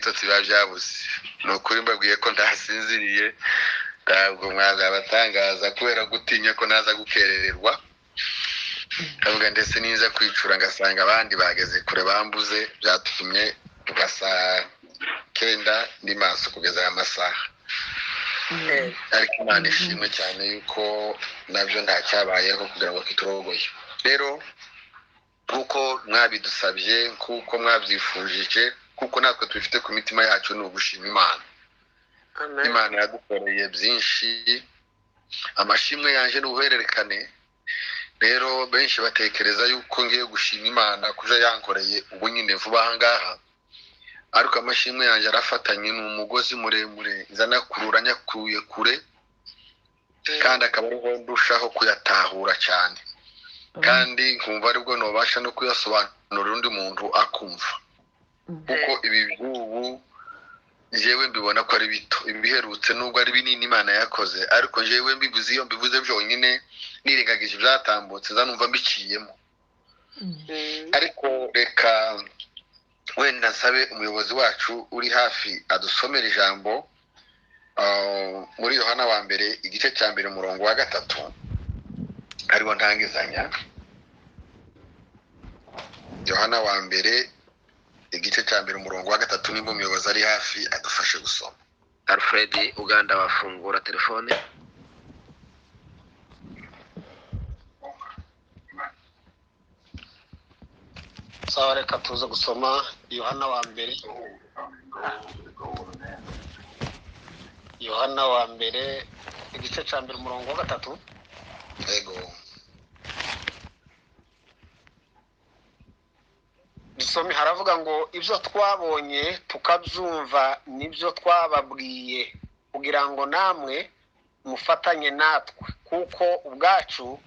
ibitotsi biba byabuze. Ni ukuri mbabwiye ko ntasinziriye, ntabwo mwazabatangaza kubera gutinya ko naza gukerererwa. Ndavuga ndetse niza kwicura ngasanga abandi bageze kure bambuze, byatumye kuva saa 9 ndi maso kugeza aya masaha. Ariko Imana ishimwe cyane yuko nabyo ntacyabayeho kugira ngo kiturogoye. Rero nk'uko mwabidusabye, nk'uko mwabyifujije, kuko natwe tubifite ku mitima yacu, ni ugushima Imana. Imana yadukoreye byinshi, amashimwe yanjye ni ubuhererekane. Rero benshi batekereza yuko ngiye gushima Imana kuja yankoreye ubu nyine vuba aha ngaha, ariko amashimwe yanjye arafatanye, ni umugozi muremure nzanakurura nyakuye kure, kandi akaba ariho ndushaho kuyatahura cyane, kandi nkumva aribwo nobasha no kuyasobanurira undi muntu akumva. Kuko ibi by'ubu njyewe mbibona ko ari bito, ibiherutse nubwo ari binini Imana yakoze, ariko njyewe mbivuze, iyo mbivuze byonyine nirengagije ibyatambutse nzanumva mbiciyemo. Ariko reka wenda nsabe umuyobozi wacu uri hafi adusomere ijambo muri Yohana wa mbere igice cya 1 umurongo wa 3, ariwo ntangizanya. Yohana wa mbere igice cya 1 umurongo wa 3, nimba umuyobozi ari hafi adufashe gusoma. Alfred Uganda bafungura telefone. Sawa, reka tuze gusoma Yohana wa mbere. Yohana wa mbere igice cya 1 umurongo wa 3. Yego. Dusome, haravuga ngo ibyo twabonye tukabyumva nibyo twababwiye, kugira ngo namwe mufatanye natwe, kuko ubwacu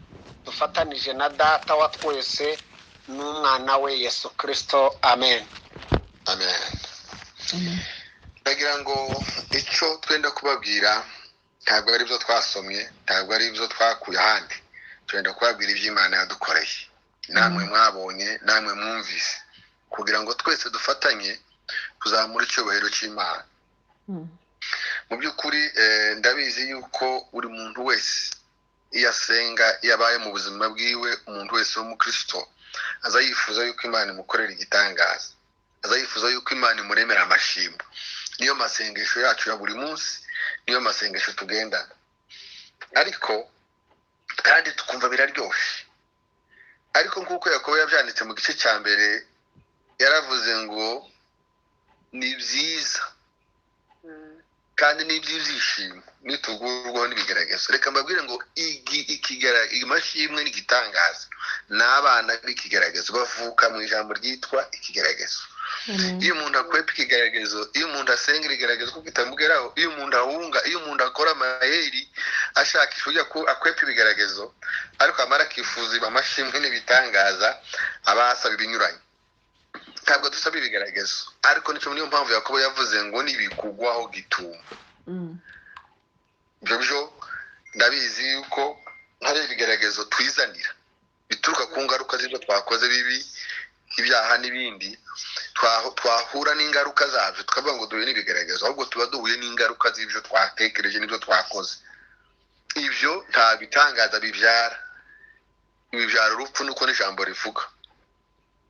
dufatanije na Data wa twese n'umwana we Yesu Kristo. Amen. Amen. Ndagira ngo icyo twenda kubabwira ntabwo ari ibyo twasomye, ntabwo ari ibyo twakuye ahandi, twenda kubabwira iby'Imana yadukoreye, namwe mwabonye, namwe mwumvise, kugira ngo twese dufatanye kuzamura icyubahiro cy'Imana. Mu by'ukuri ndabizi yuko buri muntu wese iyo asenga, iyo abaye mu buzima bwiwe, umuntu wese w'umukristo aza yifuza yuko Imana imukorera igitangaza, aza yifuza yuko Imana imuremera amashimwe. Niyo masengesho yacu ya buri munsi, niyo masengesho tugendana, ariko kandi tukumva biraryoshye. Ariko nk'uko Yakobo yabyanditse mu gice cya 1, yaravuze ngo ni byiza kandi ni iby'ibyishimo nitugurwaho n'ibigeragezo. Reka mbabwire ngo amashimwe n'igitangaza ni abana b'ikigeragezo, bavuka mu ijambo ryitwa ikigeragezo. Iyo umuntu akwepa ikigeragezo, iyo umuntu asenga ibigeragezo kuko kitamugeraho, iyo umuntu ahunga, iyo umuntu akora amayeri ashakisha uburyo akwepa ibigeragezo, ariko amara akifuza amashimwe n'ibitangaza, aba asaba ibinyuranye. Ntabwo dusaba ibigeragezo, ariko nicyo niyo mpamvu Yakobo yavuze ngo nibikugwaho gitumo. Ibyo byo ndabizi yuko hari ibigeragezo twizanira bituruka ku ngaruka z'ibyo twakoze bibi, ibyaha n'ibindi, twahura n'ingaruka zabyo tukavuga ngo duhuye n'ibigeragezo, ahubwo tuba duhuye n'ingaruka z'ibyo twatekereje n'ibyo twakoze. Ibyo nta bitangaza bibyara, bibyara urupfu, nuko n'ijambo rivuga.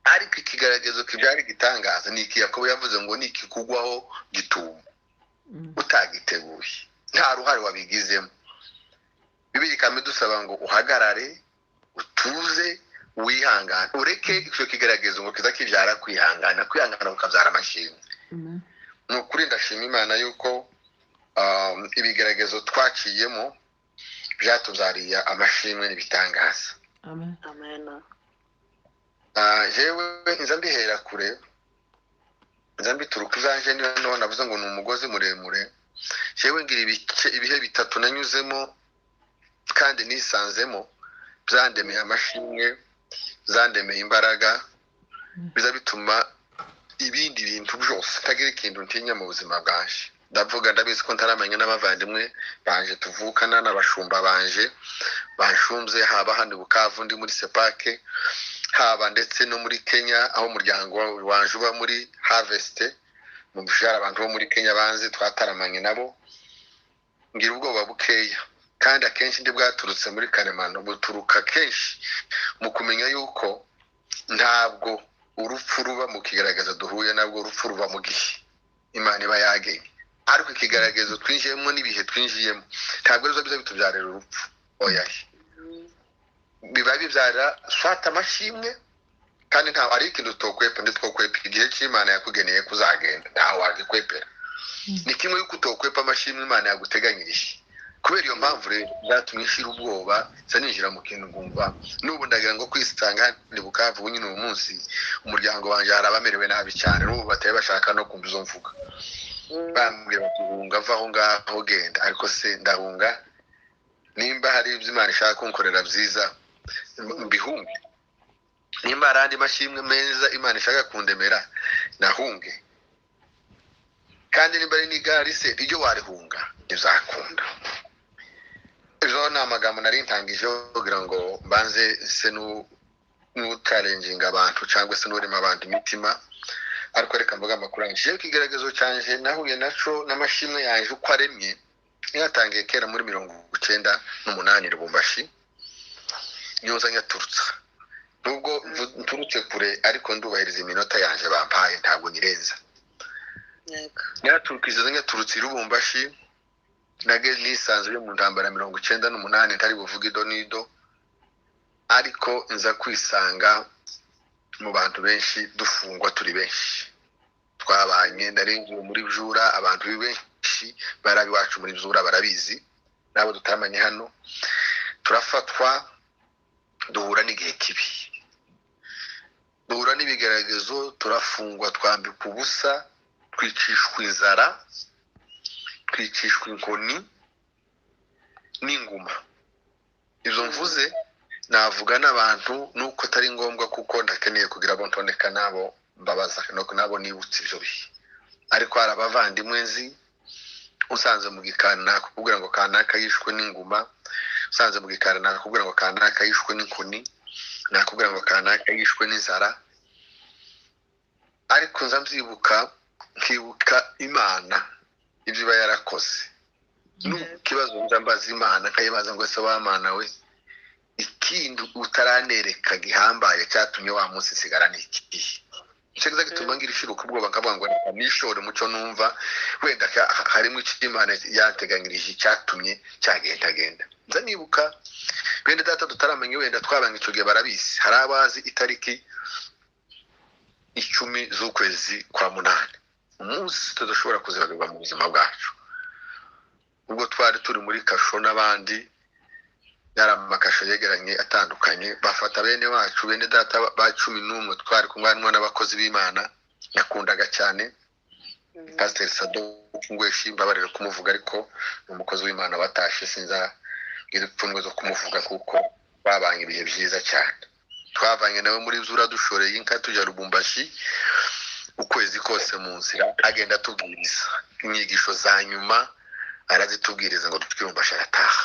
Ariko ikigeragezo kibyara igitangaza ni iki Yakobo yavuze ngo ni ikikugwaho gitumo, utagiteguye, nta ruhare wabigizemo. Bibiliya ikaba idusaba ngo uhagarare, utuze, wihangane, ureke icyo kigeragezo ngo kiza kibyara kwihangana, kwihangana kukabyara amashimwe. Ni ukuri ndashima Imana yuko ibigeragezo twaciyemo byatubyariye amashimwe n'ibitangaza. Amen. Jewe nza mbihera kure, nza mbituruka izanje, niyo none navuze ngo ni umugozi muremure. Jewe ngira ibihe bitatu nanyuzemo kandi nisanzemo, byandemeye amashimwe, zandemeye imbaraga, biza bituma ibindi bintu byose ntagira ikintu ntinya mu buzima bwanje. Ndavuga ndabizi ko ntaramenya n'abavandimwe banje tuvukana n'abashumba banje banshumbye, haba hano Bukavu ndi muri Sepake, haba ndetse no muri Kenya aho umuryango wanje uba muri Harvest. Mu hari abantu bo muri Kenya banzi twataramanye nabo, ngira ubwoba bukeya. Kandi akenshi ndi bwaturutse muri karemano, buturuka kenshi mu kumenya yuko ntabwo urupfu ruba mu kigaragazo duhuye nabwo, urupfu ruba mu gihe Imana iba yagenye. Ariko ikigaragazo twinjiyemo n'ibihe twinjiyemo ntabwo arizo biza bitubyarira urupfu, oya, biba bibyara swata amashimwe. Kandi ntawe ari ikintu tutokwepa, ntitwokwepa igihe cy'Imana yakugeneye kuzagenda, ntawe wagikwepera. Ni kimwe yuko utokwepa amashimwe Imana yaguteganyirije. Kubera iyo mpamvu rero byatumye nshira ubwoba, nsa ninjira mu kintu nkumva n'ubu ndagira ngo kwisanga hano Bukavu nyine. Uyu munsi umuryango wanjye hari abamerewe nabi cyane, n'ubu batari bashaka no kumva izo mvuga, bambwira bati hunga, va aho ngaho, genda. Ariko se ndahunga? Nimba hari ibyo Imana ishaka kunkorera byiza, mbihunge? Nimba hari andi mashimwe meza Imana ishaka kundemera, nahunge? Kandi nimba ari n'igare se iryo warihunga, ntibizakunda. Ejo ni amagambo nari ntangije kugira ngo mbanze se n'utarenginga abantu cyangwa se n'urema abantu imitima, ariko reka mvuga amakuru yanjye. Jewe ikigaragazo cyanje nahuye naco n'amashimwe yanje uko aremye yatangiye kera muri 98 Lubumbashi, nyoza nyaturutsa. Nubwo nturutse kure, ariko ndubahiriza iminota yanje bampaye, ntabwo nirenza. Nyaturukiza nyaturutse i Lubumbashi, nage nisanzwe yo mu ntambara 98, ntari buvuge ido n'ido, ariko nza kwisanga mu bantu benshi dufungwa turi benshi twabanye. Narinjiye muri Bjura, abantu benshi barabi iwacu muri Bjura barabizi, nabo tutamanye hano. Turafatwa, duhura n'igihe kibi, duhura n'ibigaragazo, turafungwa, twambikwa ubusa, twicishwa inzara, twicishwa inkoni n'inguma. Izo mvuze navuga n'abantu nuko atari ngombwa, kuko ndakeneye kugira abo ntoneka nabo mbabaza nabo nibutse ibyo bihe. Ariko hari abavandimwe nzi, usanze mu gikari nakubwira ngo kanaka yishwe n'inguma, usanze mu gikari nakubwira ngo kanaka yishwe n'inkoni, nakubwira ngo kanaka yishwe n'inzara. Ariko nza mbyibuka, nkibuka Imana ibyo iba yarakoze. N'ikibazo nza mbaza Imana, nkayibaza ngo ese wa Mana we, ikindi utaranereka gihambaye cyatumye wa munsi nsigara ni ikihe? Icyo kiza gituma ngira ishiruka ubwoba, nkavuga ngo reka nishore muco, numva wenda harimo icyo Imana yateganyirije cyatumye cyagendagenda. Nza nibuka bene data tutaramenya, wenda twabanye icyo gihe barabizi, hari abazi itariki 10 z'ukwezi kwa 8, umunsi tudashobora kuzibagirwa mu buzima bwacu. Ubwo twari turi muri kasho n'abandi, yari amakasho yegeranye atandukanye, bafata bene wacu, bene data ba 11 twari kumwe, harimo n'abakozi b'Imana nakundaga cyane, Pasiteri Sado Ngweshi, mbabarira kumuvuga, ariko ni umukozi w'Imana watashe, sinza ipfunwe zo kumuvuga kuko babanye ibihe byiza cyane. Twavanye nawe muri Zura dushoreye inka tujya Lubumbashi, ukwezi kose mu nzira agenda atubwiriza inyigisho za nyuma, arazitubwiriza ngo twirumbashi arataha.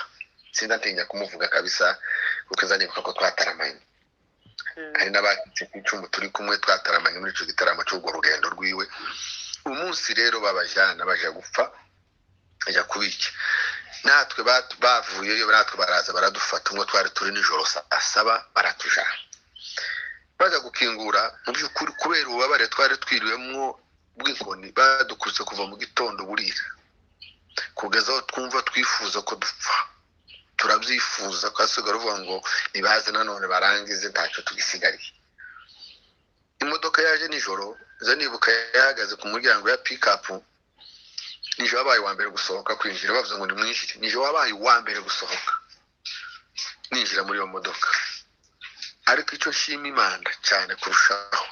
Sinza ntinya kumuvuga kabisa kuko nza nibuka ko twataramanye, hari n'abacitse ku icumu turi kumwe twataramanye muri icyo gitaramo cy'urwo rugendo rwiwe. Umunsi rero babajyana baja gupfa, bajya kubica, natwe bavuyeyo, natwe baraza baradufata. Umwe twari turi nijoro saa 7 baratujana, baza gukingura. Mu by'ukuri kubera ububabare twari twiriwemwo bw'inkoni badukubise kuva mu gitondo burira kugeza aho twumva twifuza ko dupfa, turabyifuza, twasigara uvuga ngo nibaze nanone barangize, ntacyo tugisigariye. Imodoka yaje nijoro, nza nibuka yahagaze ku muryango ya pikapu, nijoro wabaye uwa mbere gusohoka kwinjira, bavuze ngo nimwinjire, nijoro wabaye uwa mbere gusohoka ninjira muri iyo modoka. Ariko icyo nshima Imana cyane kurushaho,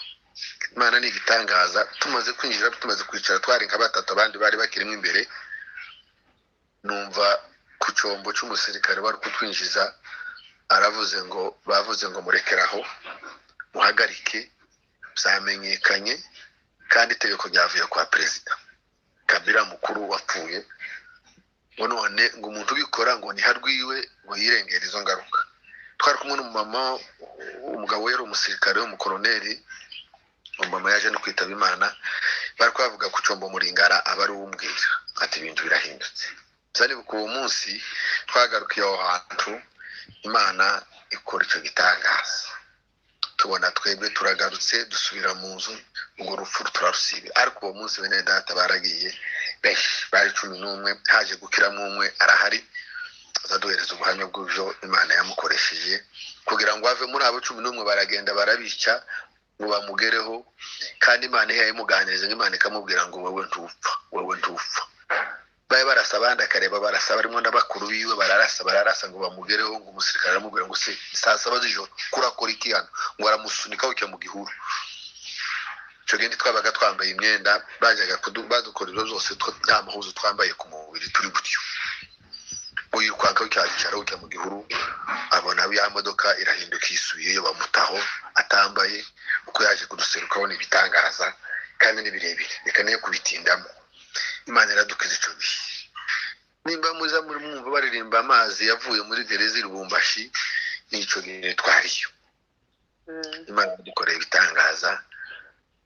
Imana ni igitangaza. Tumaze kwinjira, tumaze kwicara, twari nka batatu, abandi bari bakirimo imbere, numva ku cyombo cy'umusirikare wari kutwinjiza aravuze ngo bavuze ngo murekeraho, muhagarike, byamenyekanye kandi itegeko ryavuye kwa perezida Kabila mukuru wapfuye, ngo none ngo umuntu ubikora ngo niharwiwe ngo yirengere izo ngaruka. Twari kumwe n'umumama, umugabo we yari umusirikare w'umukoroneri, umumama yaje no kwitaba Imana. Bari kubavuga ku Combo Muringara, aba ari uwumbwira ati ibintu birahindutse. Zaribuka uwo munsi twagarukiye aho hantu, Imana ikora icyo gitangaza, tubona twebwe turagarutse, dusubira mu nzu, urwo rupfu turarusibira. Ariko uwo munsi bene data baragiye benshi, bari 11, haje gukiramo umwe, arahari azaduhereza ubuhamya bw'ibyo Imana yamukoresheje kugira ngo ave muri abo 11. Baragenda barabica ngo bamugereho, kandi Imana ihaye imuganiriza, Imana ikamubwira ngo wowe ntupfa, wowe ntupfa. Babe barasa abandi, akareba barasa barimo na bakuru biwe, bararasa bararasa ngo bamugereho, ngo umusirikare aramubwira ngo se saa 7 z'ijoro kurakora iki hano? Ngo aramusunika awushyira mu gihuru. Icyo gihe twabaga twambaye imyenda, bajyaga badukora ibyo byose nta mahuzu twambaye ku mubiri, turi gutyo. Ngo yirukanka cyacara ujya mu gihuru, abona ya modoka irahinduka isubiyeyo, bamutaho atambaye. Uko yaje kuduserukaho ni ibitangaza kandi ni birebire, reka niyo kubitindamo. Imana iradukiza icyo gihe. Nimba muza muri mwumva baririmba amazi yavuye muri gereza i Lubumbashi, n'icyo gihe twariyo. Imana idukoreye ibitangaza,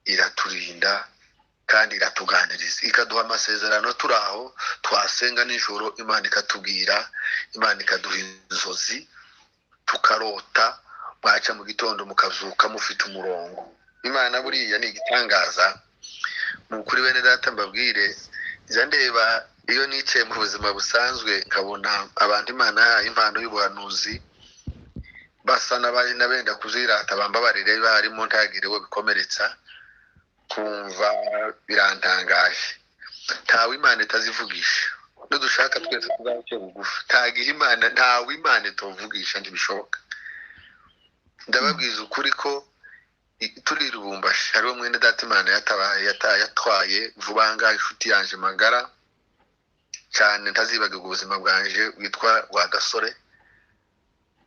iraturinda kandi iratuganiriza, ikaduha amasezerano. Turi aho twasenga nijoro, Imana ikatubwira, Imana ikaduha inzozi tukarota, bwaca mu gitondo mukazuka mufite umurongo. Imana buriya ni igitangaza. Mu kuri bene data mbabwire, njya ndeba iyo nicaye mu buzima busanzwe nkabona abantu Imana yahaye impano y'ubuhanuzi basa n'abenda kuzirata, bambabarire barimo ntagire uwo bikomeretsa, kumva birantangaje. Ntawe Imana itazivugisha, nudushaka twese tuzace bugufi. Ntagihe Imana, ntawe Imana itavugisha, ntibishoboka. Ndababwiza ukuri ko turi Lubumbashi hariho mwene data Imana yatwaye vuba ngaha, inshuti yanje magara cyane ntazibagirwa ubuzima bwanje, witwa Rwagasore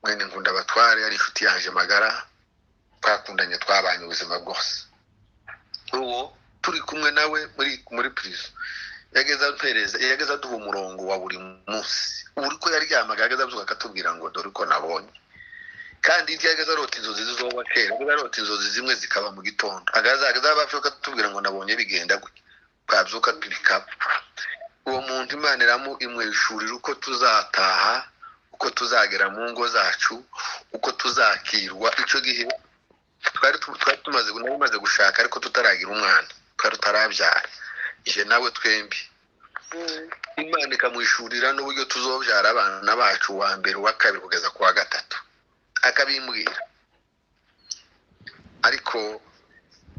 mwene Nkunda Batware, yari inshuti yanje magara, twakundanye, twabanye ubuzima bwose. Uwo turi kumwe nawe muri prison, yageze ampereza, yageze aduha umurongo wa buri munsi, buri ko yaryamaga yageze abyuka akatubwira ngo dore uko nabonye. Kandi iyo yageze arota inzozi zizoba kera, yageze arota inzozi zimwe zikaba mu gitondo, ageze ababyuka akatubwira ngo nabonye bigenda gutya, twabyuka bikaba. Uwo muntu Imana imwishurira uko tuzataha, uko tuzagera mu ngo zacu, uko tuzakirwa. Icyo gihe twari tumaze nari gushaka ariko tutaragira umwana, twari tutarabyara, ije nawe twembi. Imana ikamwishurira n'uburyo tuzobyara abana bacu, uwa mbere, uwa kabiri kugeza ku wa gatatu, akabimbwira. Ariko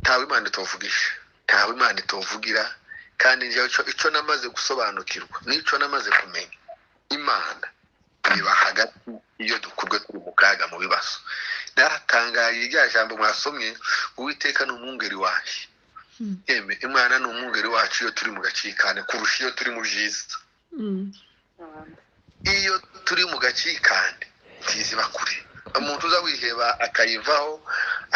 ntawe Imana itovugisha, ntawe Imana itovugira. Kandi icyo namaze gusobanukirwa n'icyo namaze kumenya, Imana iba hagati iyo dukurwe turi mu kaga, mu bibazo. Naratangaye rya jambo mwasomye, Uwiteka ni umwungeri wanjye. Yeme, Imana ni umwungeri wacu iyo turi mu gacikane kurusha iyo turi mu byiza. Iyo turi mu gacikane ntiziba kure. Umuntu uza wiheba akayivaho,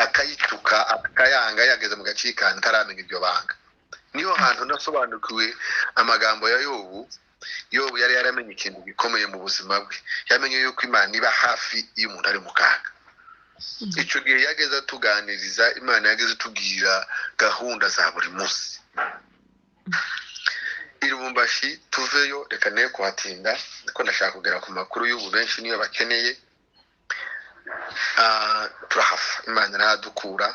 akayituka, akayanga, yageze mu gacikane ntaramenya iryo banga. Niyo hantu nasobanukiwe amagambo ya Yobu. Yobu yari yaramenye ikintu gikomeye mu buzima bwe, yamenye yuko Imana iba hafi iyo umuntu ari mu kaga. Icyo gihe yageze atuganiriza, Imana yageze itubwira gahunda za buri munsi. I Lubumbashi tuveyo, reka ne kuhatinda kuko ndashaka kugera ku makuru y'ubu, benshi niyo bakeneye. Turahava, Imana iradukura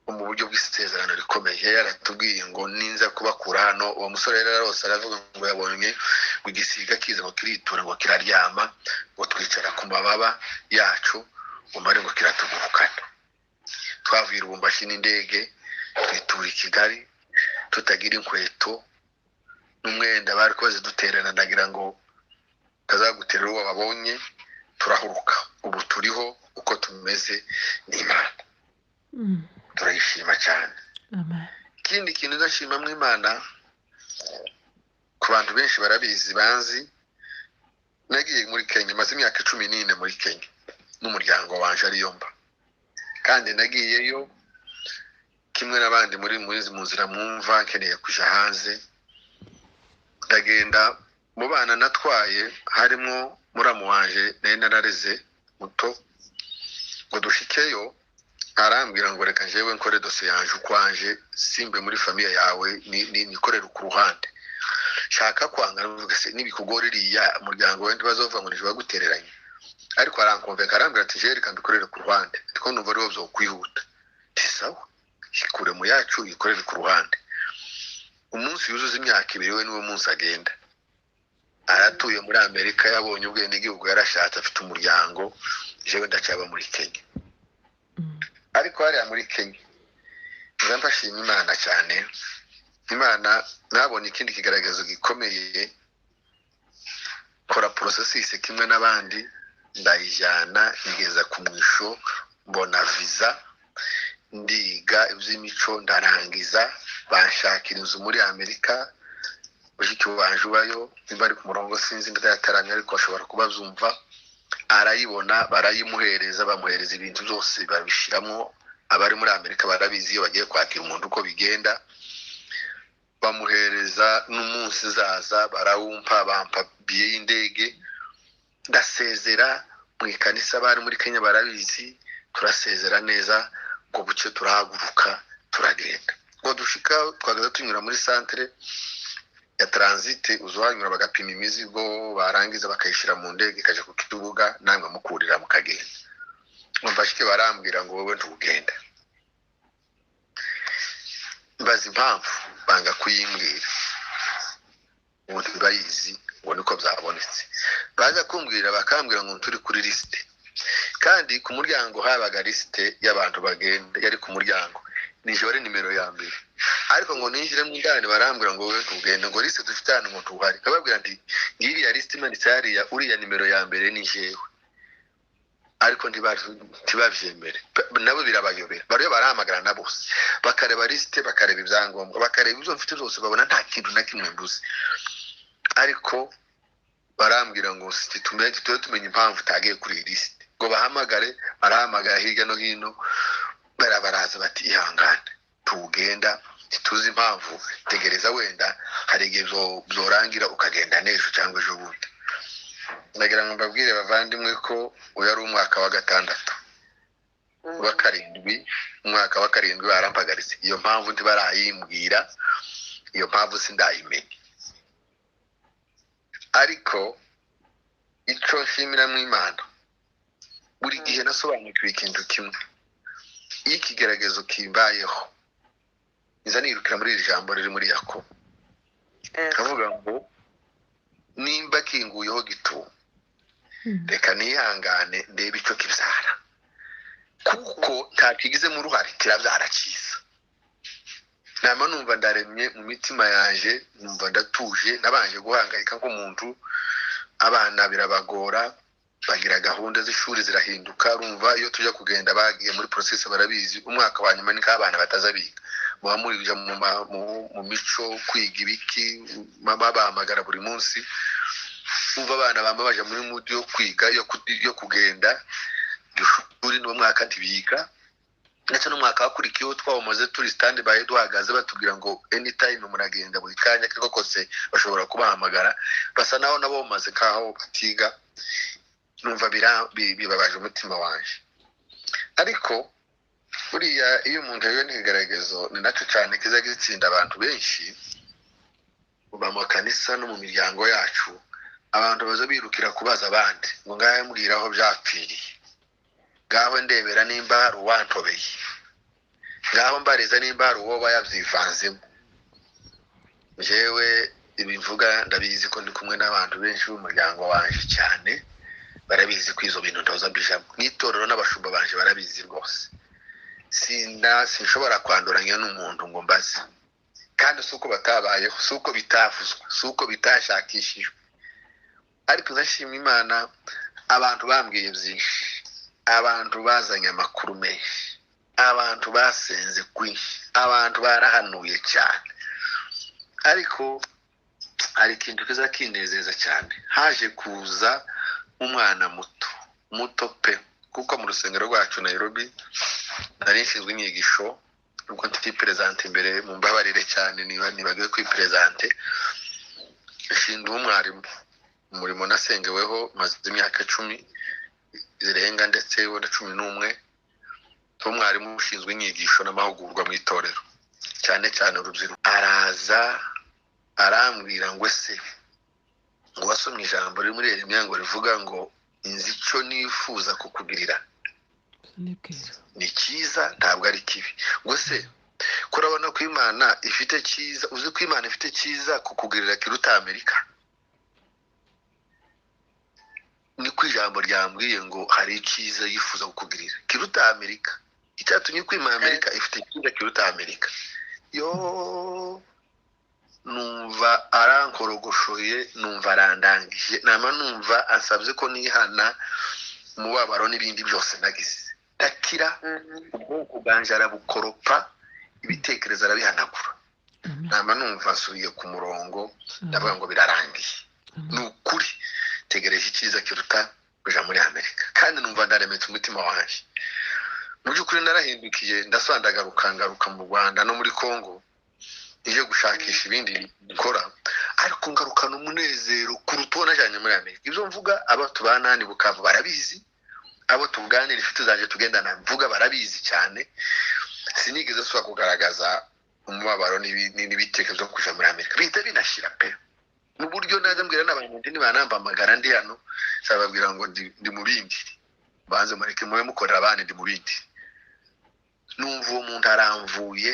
mu buryo bw'isezerano rikomeye. Yaratubwiye ngo ninza kubakura hano. Uwo musore yari arose aravuga ngo yabonye ngo igisiga kiza ngo kiritura, ngo kiraryama, ngo twicara ku mababa yacu, ngo mare ngo kiratugurukana. Twavuye i Lubumbashi n'indege, twitura i Kigali tutagira inkweto n'umwenda, bari kubaziduterana, ndagira ngo tazagutera uwo babonye. Turahuruka, ubu turiho uko tumeze n'Imana. Turayishima cyane. Ikindi kintu ndashimamo Imana, ku bantu benshi barabizi banzi, nagiye muri Kenya, maze imyaka 14 muri Kenya n'umuryango wanje ariyo mba. Kandi nagiyeyo kimwe n'abandi muri mu nzira mwumva nkeneye kuja hanze. Ndagenda, mu bana natwaye harimo muramu wanje nari narareze muto, ngo dushikeyo Arambwira ngo reka njyewe nkore dosiye yanje ukwanje, simbe muri famille yawe, nikorere ku ruhande. Shaka kwanga, ndavuga se nibikugora iriya umuryango we ntibazova ngo nije bagutereranye. Ariko arankonvenka, arambwira ati jewe reka mbikorere ku ruhande, ndiko numva ariho byokwihuta. Nti sawa, ikure mu yacu ikorere ku ruhande. Umunsi yuzuza imyaka 2 we niwo munsi agenda. Aratuye muri Amerika, yabonye ubwenegihugu, yarashatse, afite umuryango. Jewe ndacyaba muri Kenya. Ariko hariya muri Kenya nza mfashima Imana cyane. Imana nabonye ikindi kigaragazo gikomeye, kora processus kimwe n'abandi, ndayijyana igeza ku mwisho, mbona visa, ndiga iby'imico ndarangiza, banshakira inzu muri Amerika. Mushiki wanje ubayo, nimba ari ku murongo sinzi, ndayataramye ariko ashobora kuba abyumva, arayibona, barayimuhereza, bamuhereza ibintu byose babishiramo. Abari muri Amerika barabizi iyo bagiye kwakira umuntu uko bigenda. Bamuhereza n'umunsi zaza barawumpa, bampa biye y'indege, ndasezera mu ikanisa. Bari muri Kenya barabizi, turasezera neza ngo buce turahaguruka turagenda. Ngo dushika twagaza tunyura muri centre ya transit, uzohanyura bagapima imizigo, barangiza bakayishira mu ndege ikaja ku kibuga, namwe mukurira mukagenda. Ngo mbashike barambwira ngo wowe ntugenda. Mbaza impamvu, banga kuyimbwira, ngo ntibayizi, ngo niko byabonetse. Baza kumbwira bakambwira ngo turi kuri lisite, kandi ku muryango habaga lisite y'abantu bagenda, yari ku muryango nijoro nimero ya mbere. Ariko ngo ninjiremo indani barambwira ngo wowe ntugende, ngo lisite dufite hano ngo ntuhari. Nkababwira nti ngiriya lisite imanitse hariya, uriya nimero ya mbere ni jewe. Ariko ntibabyemere, nabo birabayobera. Bariyo barahamagara na bose, bakareba lisite, bakareba ibyangombwa, bakareba ibyo mfite byose, babona nta kintu na kimwe mbuze. Ariko barambwira ngo tube tumenye impamvu utagiye kuri iyi lisite, ngo bahamagare. Barahamagara hirya no hino, barabaraza bati ihangane tugenda, ntituzi impamvu, tegereza wenda hari igihe byorangira ukagenda n'ejo cyangwa ejo bundi. Ndagira ngo mbabwire bavandimwe ko uyu ari umwaka wa 6 wa 7, umwaka wa 7 barampagaritse. Iyo mpamvu ntibarayimbwira, iyo mpamvu sindayimenya. Ariko icyo nshimira mu Imana, buri gihe nasobanukiwe ikintu kimwe: iyo ikigeragezo kimbayeho nza nirukira muri iri jambo riri muri Yakobo, kavuga ngo nimba kinguyeho gito, reka nihangane ndebe icyo kibyara, kuko ntakigizemo uruhare, kirabyara cyiza. Nama numva ndaremye mu mitima yanje, numva ndatuje. Nabanje guhangayika nk'umuntu, abana birabagora, bagira gahunda z'ishuri zirahinduka. Urumva iyo tujya kugenda bagiye muri process barabizi, umwaka wa nyuma niko abana bataza biga, muba murija mu mico kwiga ibiki, babahamagara buri munsi. Umva abana bamba baje muri mood yo kwiga, yo kugenda ishuri, n'uwo mwaka ntibiga. Ndetse n'umwaka wakurikiyeho twawumaze turi stand by, duhagaze, batubwira ngo anytime muragenda, buri kanya ariko kose bashobora kubahamagara. Basa naho nabo bamaze kaho batiga. Numva bibabaje umutima wanje. Ariko buriya iyo umuntu yahuye n'ikigaragazo, ni nacyo cyane kiza gitsinda abantu benshi mu makanisa no mu miryango yacu. Abantu baza birukira kubaza abandi ngo ngahe mbwira aho byapfiriye, ngaho ndebera nimba hari uwantobeye, ngaho mbariza nimba hari uwo bayabyivanzemo. Njyewe ibivuga ndabizi ko ndi kumwe n'abantu benshi b'umuryango wanje cyane, barabizi ko izo bintu ndoza mbijamo. N'itorero n'abashumba banje barabizi rwose. Sinshobora kwanduranya n'umuntu ngo mbaze, kandi si uko batabayeho, si uko bitavuzwe, si uko bitashakishijwe. Ariko ndashima Imana, abantu bambwiye byinshi, abantu bazanye amakuru menshi, abantu basenze kwinshi, abantu barahanuye cyane. Ariko hari ikintu kiza kinezeza cyane. Haje kuza umwana muto muto pe, kuko mu rusengero rwacu Nairobi nari nshinzwe inyigisho, nuko ntipresente imbere, mumbabarire cyane niba nibagiwe kwipresente. Nshinzwe umwarimu, umurimo nasengeweho maze imyaka 10 zirenga, ndetse wenda 11. Umwarimu ushinzwe inyigisho n'amahugurwa mu itorero, cyane cyane urubyiruko. Araza arambwira ngo ese ngo wasomye ijambo riri muri Yeremiya ngo rivuga ngo inzi icyo nifuza kukugirira ni cyiza ntabwo ari kibi. Ngo se kurabona ko Imana ifite cyiza, uzi ko Imana ifite cyiza kukugirira kiruta Amerika? Niko ijambo ryambwiye ngo hari icyiza yifuza kukugirira kiruta Amerika. Icyatumye kwima Amerika ifite icyiza kiruta Amerika. Yo numva arankorogoshoye, numva arandangije, nama numva ansabye ko nihana umubabaro n'ibindi byose nagize. Ndakira, ubwonko bwanje arabukoropa, ibitekerezo arabihanagura. Nama numva nsubiye ku murongo, ndavuga ngo birarangiye. Ni ukuri tegereje icyiza kiruta kuja muri Amerika, kandi numva ndaremetse umutima wanje. Mu by'ukuri narahindukiye, ndasandagaruka ngaruka mu Rwanda no muri Congo ije gushakisha ibindi gukora, ariko ngarukana umunezero kuruta uwo najanye muri Amerika. Ibyo mvuga abo tubana ni Bukavu barabizi, abo tuganira inshuti zanjye tugendana mvuga barabizi cyane. Sinigeze nsubira kugaragaza umubabaro n'ibitekerezo byo kuja muri Amerika, bihita binashira pe. Mu buryo naza mbwira n'abantu ndi nibanambamagara ndi hano, nzababwira ngo ndi mu bindi, banze mureke mube mukorera abandi, ndi mu bindi. Numva uwo muntu aramvuye,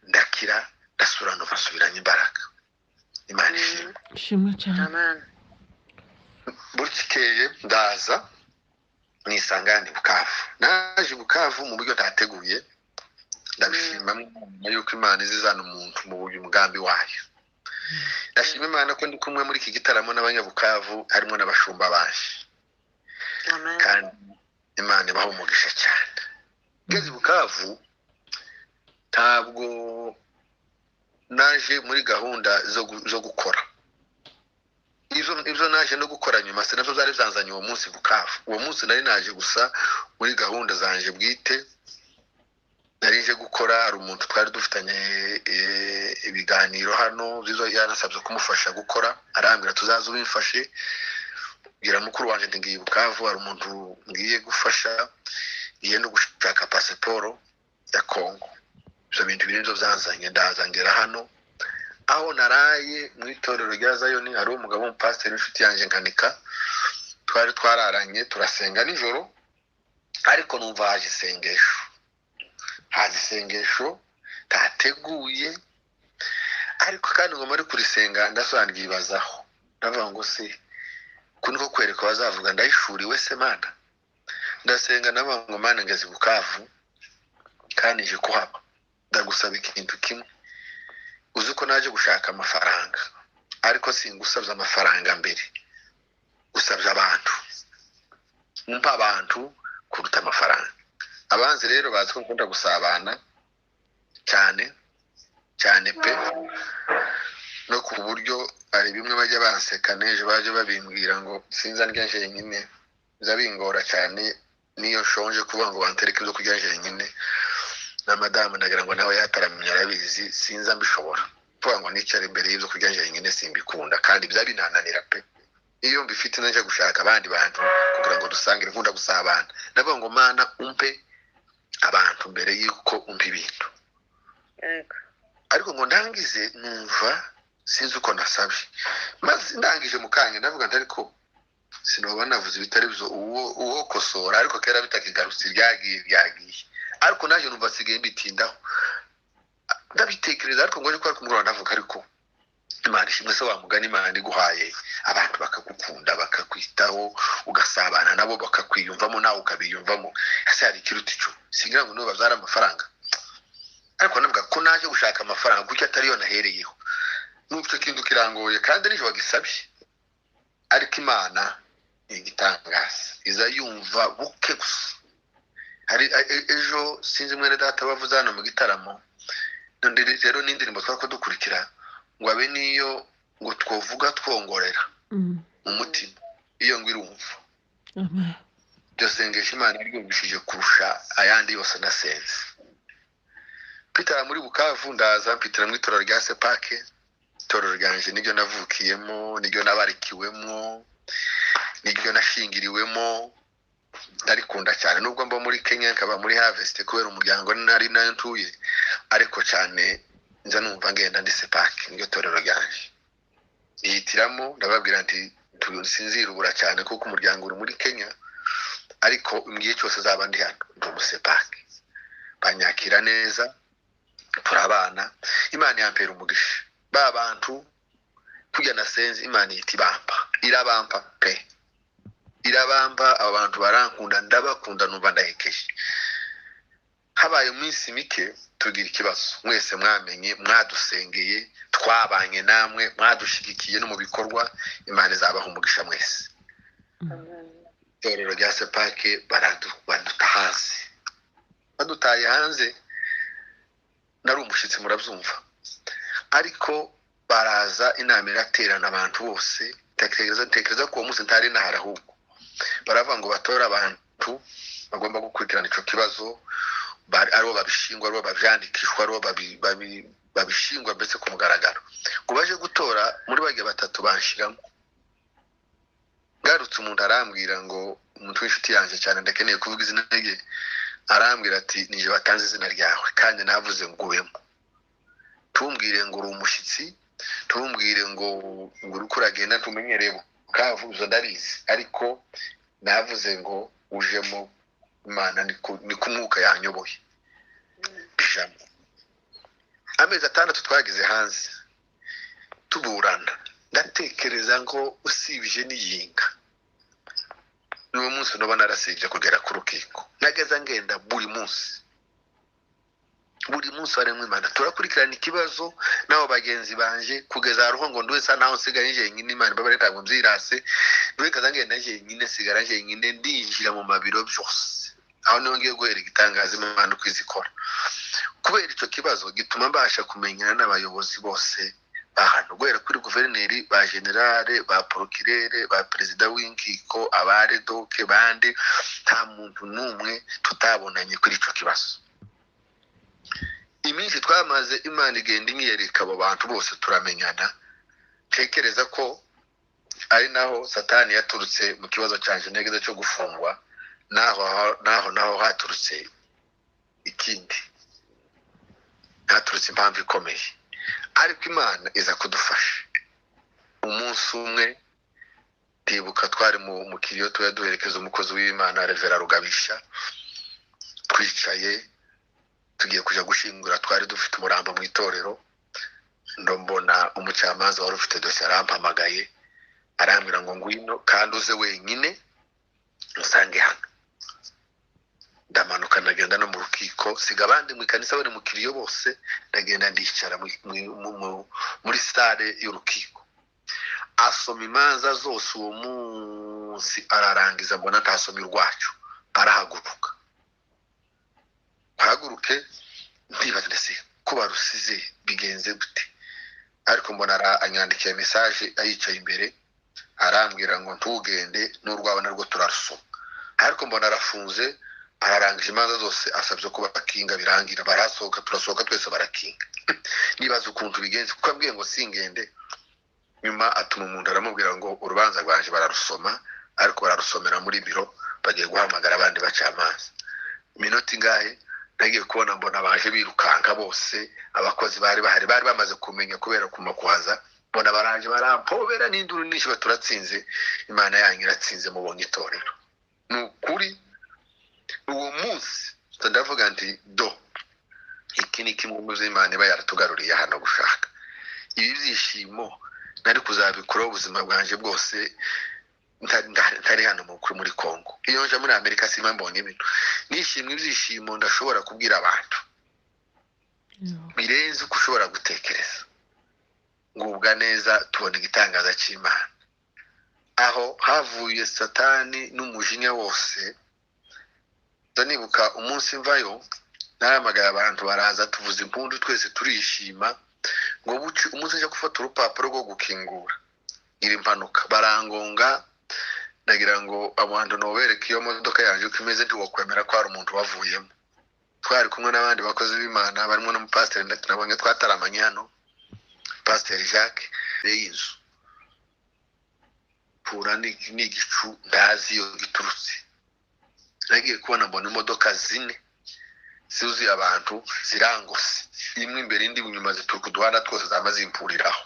ndakira, ndasura numva nsubiranye imbaraga. Imana ishimwe. Ishimwe cyane. Amen. Bukeye ndaza nisanga ndi Bukavu. Naje Bukavu mu buryo ntateguye, ndabishima yuko Imana izizana umuntu mu buryo umugambi wayo. Ndashima Imana ko ndi kumwe muri iki gitaramo n'abanyabukavu, harimo n'abashumba baje. Amen. Kandi Imana ibaha umugisha cyane. Ngeze Bukavu ntabwo naje muri gahunda zo gukora. Ibyo naje no gukora nyuma se nabyo byari byanzanye uwo munsi Bukavu. Uwo munsi nari naje gusa muri gahunda zanje bwite, nari nje gukora. Hari umuntu twari dufitanye ibiganiro hano, bizo yanasabye kumufasha gukora, arambwira tuzaze ubimfashe. Bwira mukuru wanje nti ngiye Bukavu, hari umuntu ngiye gufasha, ngiye no gushaka pasiporo ya Congo. Ibyo bintu biri nibyo byanzanye, ndaza ngera hano. Aho naraye mu itorero rya Zayoni, hari umugabo w'umupasiteri w'inshuti yanjye Nkanika, twari twararanye turasenga nijoro, ariko numva haje isengesho, haje isengesho tateguye, ariko kandi ngoma ari kurisenga ndasobanuryibazaho, ndavuga ngo se ku niko kwereka bazavuga ndayishuriwe se Mana. Ndasenga ndavuga ngo Mana ngeze Bukavu kandi nje kuhaba, ndagusaba ikintu kimwe, uzi ko naje gushaka amafaranga, ariko singusabye amafaranga mbere, usabye abantu, umpa abantu kuruta amafaranga. Abanzi rero bazi ko nkunda gusabana cyane cyane pe, no ku buryo hari bimwe bajya banseka n'ejo bajya babimbwira ngo sinza ndya njyenyine, biza bingora cyane niyo nshonje kuvuga ngo bantereke ibyo kurya njyenyine. Na madamu ndagira ngo nawe yataramye arabizi, sinza mbishobora kuvuga ngo nicare imbere y'ibyo kurya njyenyine, simbikunda kandi biza binananira pe. Iyo mbifite najya gushaka abandi bantu kugira ngo dusangire, nkunda gusabana. Ndavuga ngo Mana umpe abantu mbere y'uko umpa ibintu. Ariko ngo ndangize numva sinzi uko nasabye, maze ndangije mu kanya ndavuga nti ariko sinoba navuze ibitari byo, uwo kosora, ariko kera bitakigarutse ryagiye ryagiye. Ariko naje numva sigaye mbitindaho, ndabitekereza, ariko ngo nje ku mugoroba ndavuga ariko Imana ishimwe se wa mugani, Imana iguhaye abantu bakagukunda bakakwitaho, ugasabana nabo bakakwiyumvamo nawe ukabiyumvamo, ese hari ikiruta ico? Singira ngo nibo babyara amafaranga, ariko navuga ko naje gushaka amafaranga kuko atariyo nahereyeho. N'ubwo icyo kintu kirangoye kandi n'ejo bagisabye, ariko Imana ni igitangaza, iza yumva buke gusa. Hari ejo sinzi mwene data bavuze hano mu gitaramo, rero n'indirimbo twari dukurikira ngo abe niyo ngo twovuga twongorera mu mutima, iyo ngo irumva. Iryo sengesho Imana iryumvishije kurusha ayandi yose nasenze. Mpitira muri Bukavu ndaza mpitira mu itorero rya Sepake, itorero ryanje niryo navukiyemo, niryo nabarikiwemo, niryo nashingiriwemo. Ndarikunda cyane, nubwo mba muri Kenya nkaba muri Harvest kubera umuryango nari nayo ntuye, ariko cyane nza numva ngenda ndi CEPAC, niryo torero ryanje nihitiramo. Ndababwira nti sinzirubura cyane kuko umuryango uri muri Kenya, ariko igihe cyose azaba ndi hano ndi umuCEPAC. Banyakira neza, turabana, Imana yampera umugisha. Ba bantu kujya nasenze, Imana ihita ibampa, irabampa pe, irabampa. Aba bantu barankunda, ndabakunda, numva ndahekeje. Habaye iminsi mike tugira ikibazo. Mwese mwamenye, mwadusengeye, twabanye namwe, mwadushyigikiye no mu bikorwa. Imana izabaha umugisha mwese. Itorero rya CEPAC baduta hanze, badutaye hanze. Nari umushyitsi, murabyumva, ariko baraza, inama iraterana, abantu bose. Ntekereza ko uwo munsi ntari nahari, ahubwo baravuga ngo batore abantu bagomba gukurikirana icyo kibazo, aribo babishingwa, aribo babyandikishwa, aribo babishingwa mbese ku mugaragaro, ngo baje gutora. Muri bajya batatu banshiramo. Ngarutse, umuntu arambwira ngo, umuntu w'inshuti yanjye cyane, ndakeneye kuvuga izina rye, arambwira ati: "Nije batanze izina ryawe kandi navuze ngo ubemo. Tumbwire ngo uri umushyitsi, tumbwire ngo uriko uragenda, ntumenyereye Bukavu, izo ndabizi, ariko navuze ngo ujemo. Imana niko umwuka yanyoboye." Ijambo amezi 6 twagize hanze tuburana, ndatekereza ngo usibye n'iyinga n'uwo munsi nuba narasibye kugera ku rukiko. Nageza ngenda buri munsi, buri munsi harimo Imana, turakurikirana ikibazo n'abo bagenzi banje kugeza hariho ngo nduwe sa naho nsigaye njyenyine. Imana imbabare, ntabwo mbyirase, nduwe kaza ngenda njyenyine, nsigara njyenyine, ndinjira mu mabiro byose. Aho niho ngiye guhera igitangaza Imana uko izikora. Kubera icyo kibazo gituma mbasha kumenyana n'abayobozi bose ba hano, guhera kuri guverineri, ba général, ba procureur, ba perezida w'inkiko, abaredoke bande, nta muntu n'umwe tutabonanye kuri icyo kibazo. Iminsi twamaze, Imana igenda inyereka abo bantu bose, turamenyana. Ntekereza ko ari naho Satani yaturutse mu kibazo cyanjye ntegeze cyo gufungwa, naho haturutse ikindi, haturutse impamvu ikomeye, ariko Imana iza kudufasha. Umunsi umwe ndibuka twari mu kiriyo, tuba duherekeza umukozi w'Imana Révérend Rugabisha, twicaye tugiye kujya gushyingura, twari dufite umurambo mu itorero. Mbona umucamanza wari ufite dosiye arampamagaye, arambwira ngo: "Ngwino kandi uze wenyine, usange hano." Ndamanuka, ndagenda no mu rukiko, siga abandi mu ikanisa bari mu kiriyo bose, ndagenda ndicara muri salle y'urukiko. Asoma imanza zose uwo munsi, ararangiza, mbona ntasoma urwacu, arahaguruka. Haguruke, ndibaza ndetse ko barusize bigenze gute? Ariko mbona anyandikiye message ayicaye imbere, arambwira ngo: "Ntugende, n'urwawe narwo turarusoma." Ariko mbona arafunze, ararangije imanza zose, asabye ko bakinga, birangira barasohoka, turasohoka twese, barakinga. Nibaza ukuntu bigenze kuko ambwiye ngo singende. Nyuma atuma umuntu, aramubwira ngo urubanza rwanje bararusoma, ariko bararusomera muri biro, bagiye guhamagara abandi bacamanza. Iminota ingahe, nagiye kubona mbona baje birukanka bose, abakozi bari bahari bari bamaze kumenya kubera kumakwaza, mbona baraje barampobera n'induru nyinshi, baturatsinze, Imana yanyu iratsinze, mubonye itorero. Ni ukuri, uwo munsi ndavuga nti: "Do, iki ni kimwe mu byo Imana iba yaratugaruriye hano gushaka." Ibi byishimo nari kuzabikuraho ubuzima bwanjye bwose ntari hano muri Congo. Iyo nje muri Amerika simba mbonye ibintu nishimwe, ibyishimo ndashobora kubwira abantu birenze uko ushobora gutekereza. Ngubwa neza, tubona igitangaza cy'Imana aho havuye Satani n'umujinya wose. Nibuka umunsi mvayo, nahamagaye abantu baraza, tuvuza impundu twese, turishima. Ngo buce umunsi njya gufata urupapuro rwo gukingura, iri mpanuka barangonga. Ndagira ngo abantu nobereke iyo modoka yanjye uko imeze, ntiwakwemera ko hari umuntu wavuyemo. Twari kumwe n'abandi bakozi b'Imana barimo n'umupasiteri nabonye twataramanye hano, Pasiteri Jacques. Y'inzu mpura n'igicu, ndazi iyo giturutse. Nagiye kubona mbona imodoka zine zuzuye abantu zirangose, imwe imbere indi inyuma, zituruka uduhanda twose, zama zimpuriraho,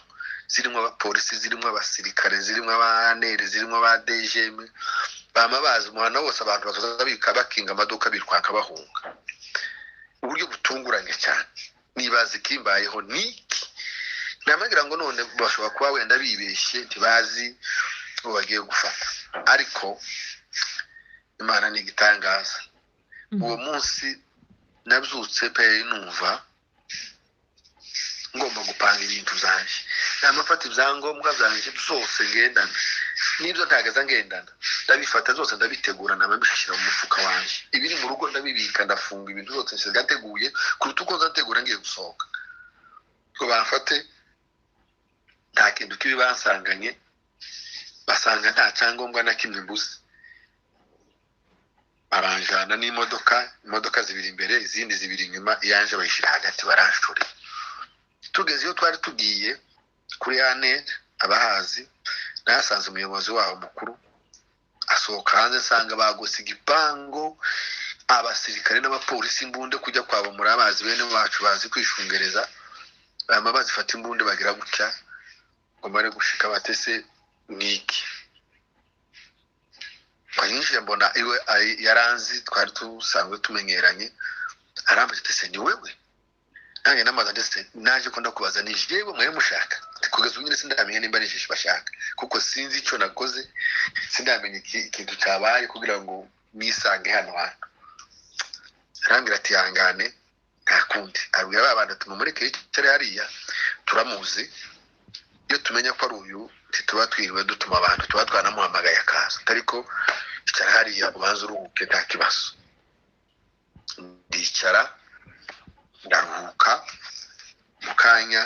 zirimo abapolisi, zirimo abasirikare, zirimo abaneri, zirimo aba DGM, bama bazi umuhanda wose. Abantu bakaza bika bakinga amaduka, birwanka bahunga uburyo butunguranye cyane. Nibaza ikimbayeho niki, namagira ngo none bashobora kuba wenda bibeshye, ntibazi uwo bagiye gufata, ariko Imana ni igitangaza. Uwo munsi nabyutse pe numva ngomba gupanga ibintu byanjye, namafata ibyangombwa byanjye byose ngendana n'ibyo ntagaza ngendana, ndabifata byose ndabitegura, nababishyira mu mufuka wanjye, ibiri mu rugo ndabibika, ndafunga ibintu byose nsigateguye kuruta uko nzategura ngiye gusohoka ngo bamfate. Nta kintu kibi bansanganye, basanga nta cyangombwa na kimwe mbuze. Baranjana n'imodoka, imodoka zibiri imbere, izindi zibiri inyuma, iyanje bayishyira hagati, baranshoreye. Tugeze iyo twari tugiye kuri ANR, abahazi, nahasanze umuyobozi wabo mukuru asohoka hanze, nsanga bagose igipangu, abasirikare n'abapolisi, imbunde kujya kwabo. Muri abazi bene bacu bazi kwishungereza, bama bazifata imbunde, bagira gutya ngo mare gushika batese niki. Twanyinjira mbona iwe yaranzi, twari dusanzwe tumenyeranye. Arambaza ati: "Se ni wewe?" Nanjye namaze ndetse naje ko ndakubaza, ni jewe mwe mushaka? Kugeza ubu nyine sindamenya nimba ari ijisho bashaka, kuko sinzi icyo nakoze, sindamenya ikintu cyabaye kugira ngo nisange hano hantu. Arambwira ati: "Ihangane, nta kundi." Abwira ba bantu ati: "Mumureke yicare hariya, turamuzi. Iyo tumenya ko ari uyu ntituba twiriwe dutuma abantu, tuba twanamuhamagaye akaza, ariko icara hariya ubanze uruhuke, nta kibazo." Ndicara ndaruhuka. Mu kanya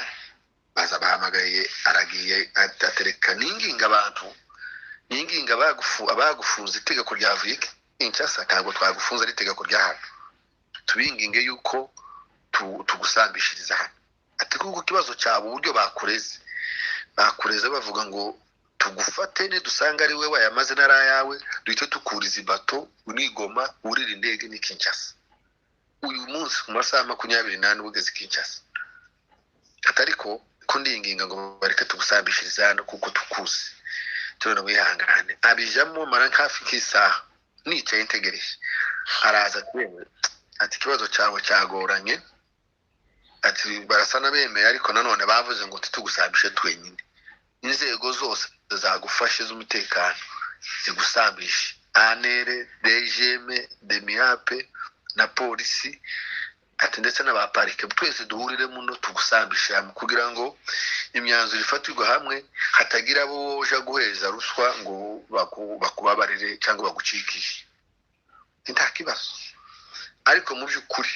baza bahamagaye, aragiye, atereka ninginga abantu, ninginga abagufunze, itegeko ryavuye Kinshasa, ntabwo twagufunze, ari itegeko rya hano, tubinginge yuko tugusambishiriza hano. Ati: "Kuko ikibazo cyabo, uburyo bakureze, bakureze bavuga ngo tugufate, nidusanga ari we wayamaze n'ari ayawe, duhite tukuriza ibato unigoma, wurira indege ni Kinshasa uyu munsi ku masaha 24 ugeze i Kinshasa." Ati: "Ariko ko ndinginga ngo bareke tugusambishirize hano kuko tukuzi, tubona wihangane." Abijamo, mara hafi nk'isaha nicaye ntegereje. Araza ati: "Yewe," ati, "ikibazo cyawe cyagoranye." Ati: "Barasa n'abemeye, ariko nanone bavuze ngo titugusambishe twenyine, inzego zose zagufashe z'umutekano zigusambishe, ANR, DGM, DEMIAP na polisi." Ati: "Ndetse n'abaparike, twese duhurire muno tugusambishe hamwe kugira ngo imyanzuro ifatirwe hamwe, hatagira abo woja guheza ruswa ngo bakubabarire cyangwa bagucikishe." Nta kibazo. Ariko mu by'ukuri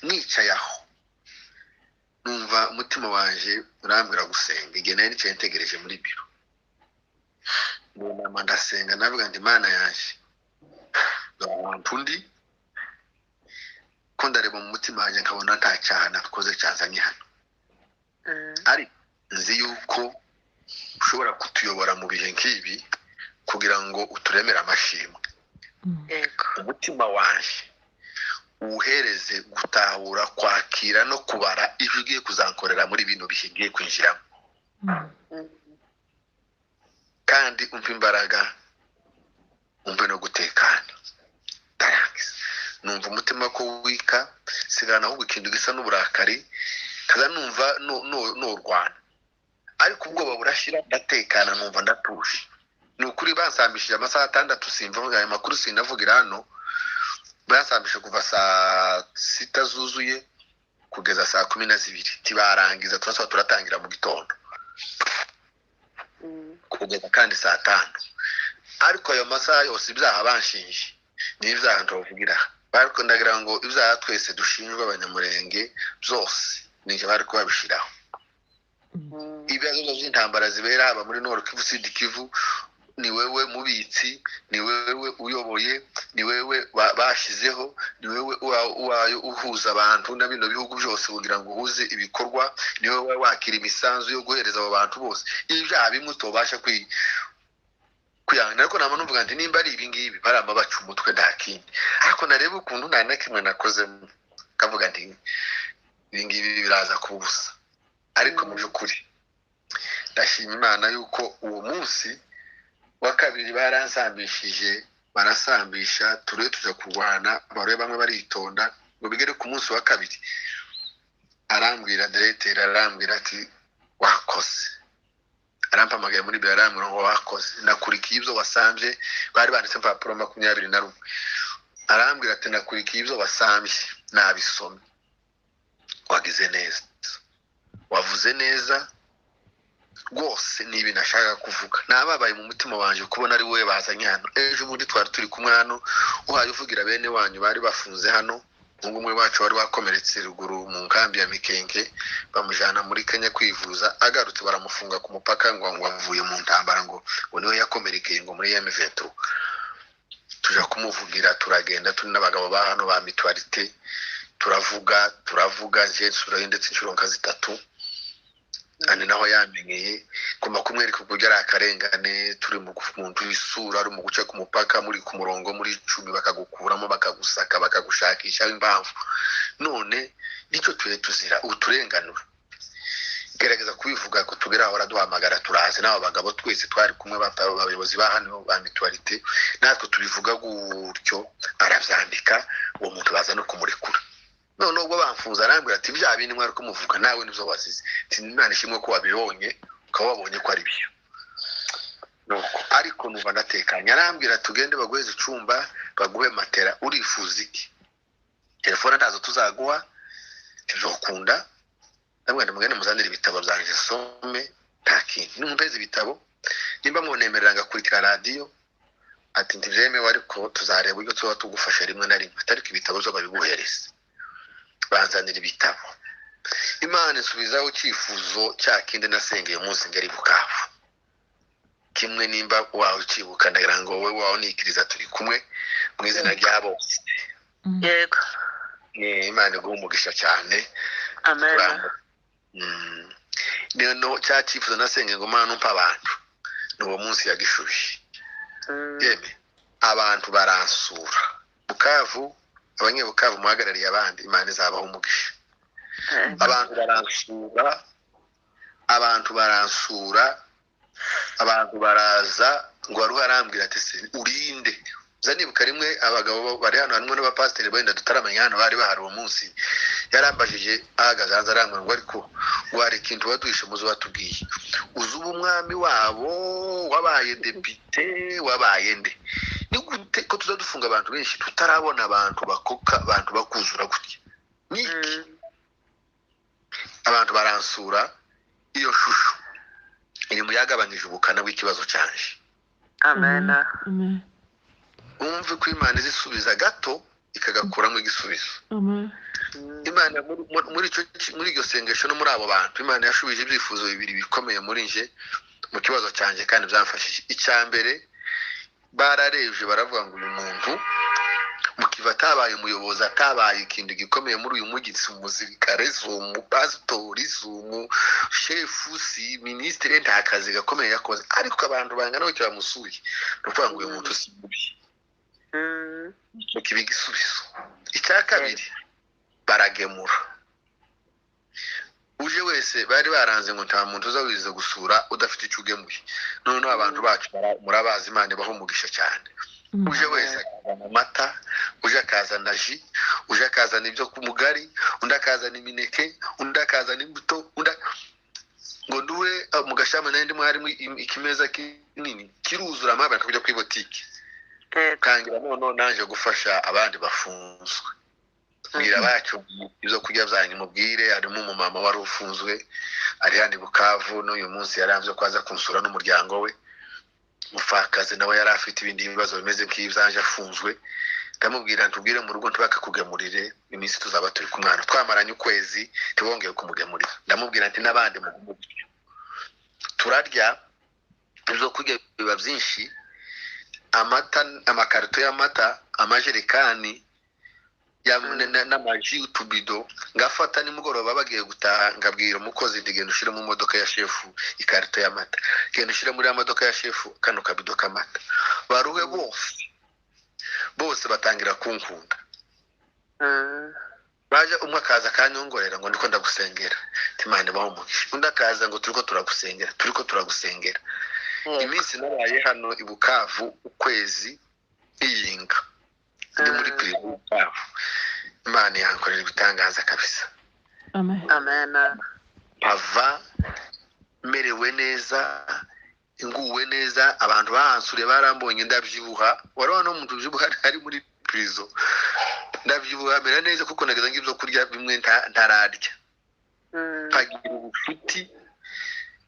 nicaye aho numva umutima wanje urambwira gusenga. Igihe nari nicaye ntegereje muri biro, ndunama ndasenga, navuga ngo: "Imana yanjye, ahantu undi ko ndareba mu mutima wanjye nkabona nta cyaha nakoze cyanzanye hano, ariko nzi yuko ushobora kutuyobora mu bihe nk'ibi kugira ngo uturemere amashimwe. Umutima wanjye uwuhereze gutahura, kwakira no kubara ibyo ugiye kuzankorera muri bino bihe ngiye kwinjiramo, kandi umpe imbaraga, umpe no gutekana." Ndarangiza numva umutima ko wika, sigana ahubwo ikintu gisa n'uburakari, kaza numva nurwana, ariko ubwoba burashira, ndatekana, numva ndatuje. Ni ukuri bansambishije amasaha 6, simva ayo makuru, sinavugira hano. Bansambishije kuva saa sita zuzuye kugeza saa 12, tibarangiza, turasaba turatangira mu gitondo kugeza kandi saa 5. Ariko ayo masaha yose ibyaha banshinje ni ibyaha ntavugira, ariko ndagira ngo ibyaha twese dushinjwa Abanyamurenge byose ninjye bari kubabishiraho. Ibibazo by'intambara zibera haba muri Nord Kivu, Sud Kivu, ni wewe mubitsi, ni wewe uyoboye, ni wewe bashyizeho, ni wewe uhuza abantu na bino bihugu byose kugira ngo uhuze ibikorwa, ni wewe wakira imisanzu yo guhereza abo bantu bose. Ibyaha bimwe utobasha Kwihangana, ariko naba numvuga nti nimba ari ibi ngibi barama baca umutwe, nta kindi. Ariko nareba ukuntu nta na kimwe nakozemo, kavuga nti ibi ngibi biraza kuba ubusa. Ariko mu by'ukuri ndashima Imana yuko uwo munsi wa kabiri baransambishije, barasambisha, ture tuja kurwana, bare bamwe baritonda ngo bigere ku munsi wa kabiri. Arambwira, diregiteri arambwira ati wakoze, arampamagaye muri biro, arambwira ngo wakoze, nakurikiye ibyo wasambye. Bari banditse impapuro 21. Arambwira ati nakurikiye ibyo wasambye, nabisomye, wagize neza, wavuze neza rwose, ni ibintu ashaka kuvuga. Nababaye mu mutima wanjye kubona ari wowe bazanye hano. Ejo bundi twari turi kumwe hano, uhaye uvugira bene wanyu bari bafunze hano, umuhungu umwe wacu wari wakomeretse ruguru mu nkambi ya Mikenke, bamujyana muri Kenya kwivuza, agarutse baramufunga ku mupaka ngo avuye mu ntambara, ngo niwe yakomerekeye ngo muri M23. Tuja kumuvugira, turagenda turi n'abagabo ba hano ba mituwarite, turavuga nje nsubirayo ndetse inshuro nka 3. Kandi naho yamenyeye ngomba kumwereka uburyo ari akarengane, turi mu muntu isura ari mu guca ku mupaka, muri ku murongo muri 10, bakagukuramo, bakagusaka, bakagushakisha impamvu. None nicyo tuye tuzira uturenganura. Gerageza kubivuga ko tugera aho baraduhamagara, turaze n'abo bagabo twese twari kumwe, abayobozi ba hano ba mituwarite, natwe tubivuga gutyo, arabyandika, uwo muntu baza no kumurekura. None ubwo bamfunze arambwira ati bya bindi mwari kumuvuga nawe nibyo wazize, ati Imana ishimwe ko wabibonye, ukaba wabonye ko ari byo. Nuko ariko numva ndatekanye. Arambwira tugende baguheze icumba, baguhe matera, urifuza iki? Telefone ntazo tuzaguha, ntizokunda. Ndamubwira mugende muzanire ibitabo byanjye some, nta kindi. Nimumpeze ibitabo, nimba mwonemerera ngakurikira radiyo, ati ntibyemewe ariko tuzareba uburyo tuba tugufasha rimwe na rimwe, ariko ibitabo byo babiguhereza. Banzanira ibitabo. Imana isubizaho icyifuzo cya kindi nasengeye umunsi ngari Bukavu. Kimwe nimba wawe ukibuka, ndagira ngo wowe wawe unikiriza turi kumwe mu izina rya bose. Yego. Ni Imana iguhe umugisha cyane. Amen. Noneho cya cyifuzo nasengeye ngo Mana umpe abantu, ni uwo munsi yagishubije. Yeme abantu baransura Bukavu, abanyebukavu muhagarariye abandi, Imana izabaho umugisha. Abantu baransura, abantu baransura, abantu baraza ngo wari arambwira ati se urinde. Uza nibuka rimwe abagabo bari hano harimo n'abapasiteri benda tutaramenya hano bari bahari uwo munsi, yarambajije ahagaze hanze arambwira ngo ariko ngo hari ikintu waduhishe muzo watubwiye, uzi ubu umwami wabo wabaye depite wabaye nde? Ni gute ko tuza dufunga abantu benshi tutarabona abantu bakoka, abantu bakuzura gutya? Niki? Abantu baransura. Iyo shusho iri mu yagabanyije ubukana bw'ikibazo cyanje. Amen. Umve ko Imana izisubiza gato ikagakuramo igisubizo. Amen. Imana muri iryo sengesho no muri abo bantu, Imana yashubije ibyifuzo bibiri bikomeye muri nje mu kibazo cyanjye kandi byamfashije. Icya mbere, bararebye baravuga ngo uyu muntu mukiva atabaye umuyobozi, atabaye ikintu gikomeye muri uyu mujyi, si umusirikare, si umupasitori, si umushefu, si minisitiri, nta kazi gakomeye yakoze, ariko abantu bangana gutyo bamusuye, ni ukuvuga ngo uyu muntu si mubi. Kiba igisubizo. Icya kabiri, baragemura. Uje wese bari baranze ngo nta muntu uza wiza gusura udafite icyo ugemuye. Noneho abantu bacu murabazi, Imana ibaha umugisha cyane. Uje wese akazana amata, uje akazana ji, uje akazana ibyo ku mugari, undi akazana imineke, undi akazana imbuto, undi ngo nduwe mu gashami nari ndimo harimo ikimeza kinini kiruzura amabara kujya kuri botike. Kangira noneho naje gufasha abandi bafunzwe. Mbwira bacu ibyo kurya byanyu mubwire, harimo umumama wari ufunzwe ari hano i Bukavu n'uyu munsi yaranze ko aza kunsura n'umuryango we. Mufakazi nawe yari afite ibindi bibazo bimeze nk'ibyanje afunzwe. Ndamubwira ntubwire mu rugo ntibakakugemurire, iminsi tuzaba turi kumwe hano. Twamaranye ukwezi ntibongeye kumugemurira. Ndamubwira nti n'abandi mugumye. Turarya ibyo kurya biba byinshi, amata, amakarito y'amata, amajerekani. N'amaji, utubido ngafata nimugoroba bagiye gutaha, ngabwira umukozi nti: "Genda ushyire mu modoka ya shefu ikarito y'amata, genda ushyire muri ya modoka ya shefu kano kabido k'amata." Baruhe bose bose batangira kunkunda. Baje, umwe akaza akanyongorera ngo: "Ndiko ndagusengera." Ati: "Imana ibahe umugisha." Undi akaza ngo: "Turiko turagusengera, turiko turagusengera." Iminsi naraye hano i Bukavu, ukwezi nkiyinga ndi muri prison Bukavu, Imana yankorera ibitangaza kabisa. Amen. Amen. Mpava merewe neza, nguwe neza. Abantu bahansuriye barambonye ndabyibuha. Warabona umuntu ubyibuha ari muri prison. Ndabyibuha, mera neza, kuko nageze ngibyo kurya bimwe ntararya. Nkagira ubucuti,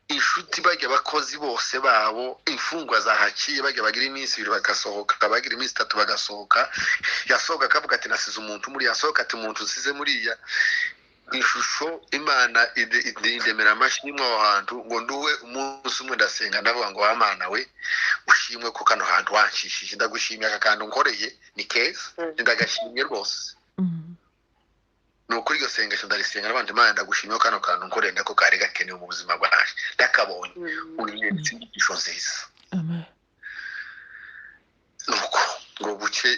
inshuti, bajya abakozi bose babo, imfungwa zahaciye, bajya bagira iminsi 2 bagasohoka, bagira iminsi 3 bagasohoka. Yasohoka akavuga ati: "Nasize umuntu muri." Yasohoka ati: "Umuntu usize muriya." Ishusho Imana indemera amashimwe aho hantu ngo nduwe. Umunsi umwe ndasenga, ndavuga ngo: "Wa Mana we, ushimwe ko kano hantu wanshishije. Ndagushimiye, aka kantu nkoreye ni keza." Ndagashimye rwose. Ni ukuri, iryo sengesho ndarisenga n'abandi: "Imana, ndagushimiye ko kano kantu nkoreye nako kari gakenewe mu buzima bwanjye, ndakabonye." Unyeretse inyigisho nziza. Amen. Nuko ngo buke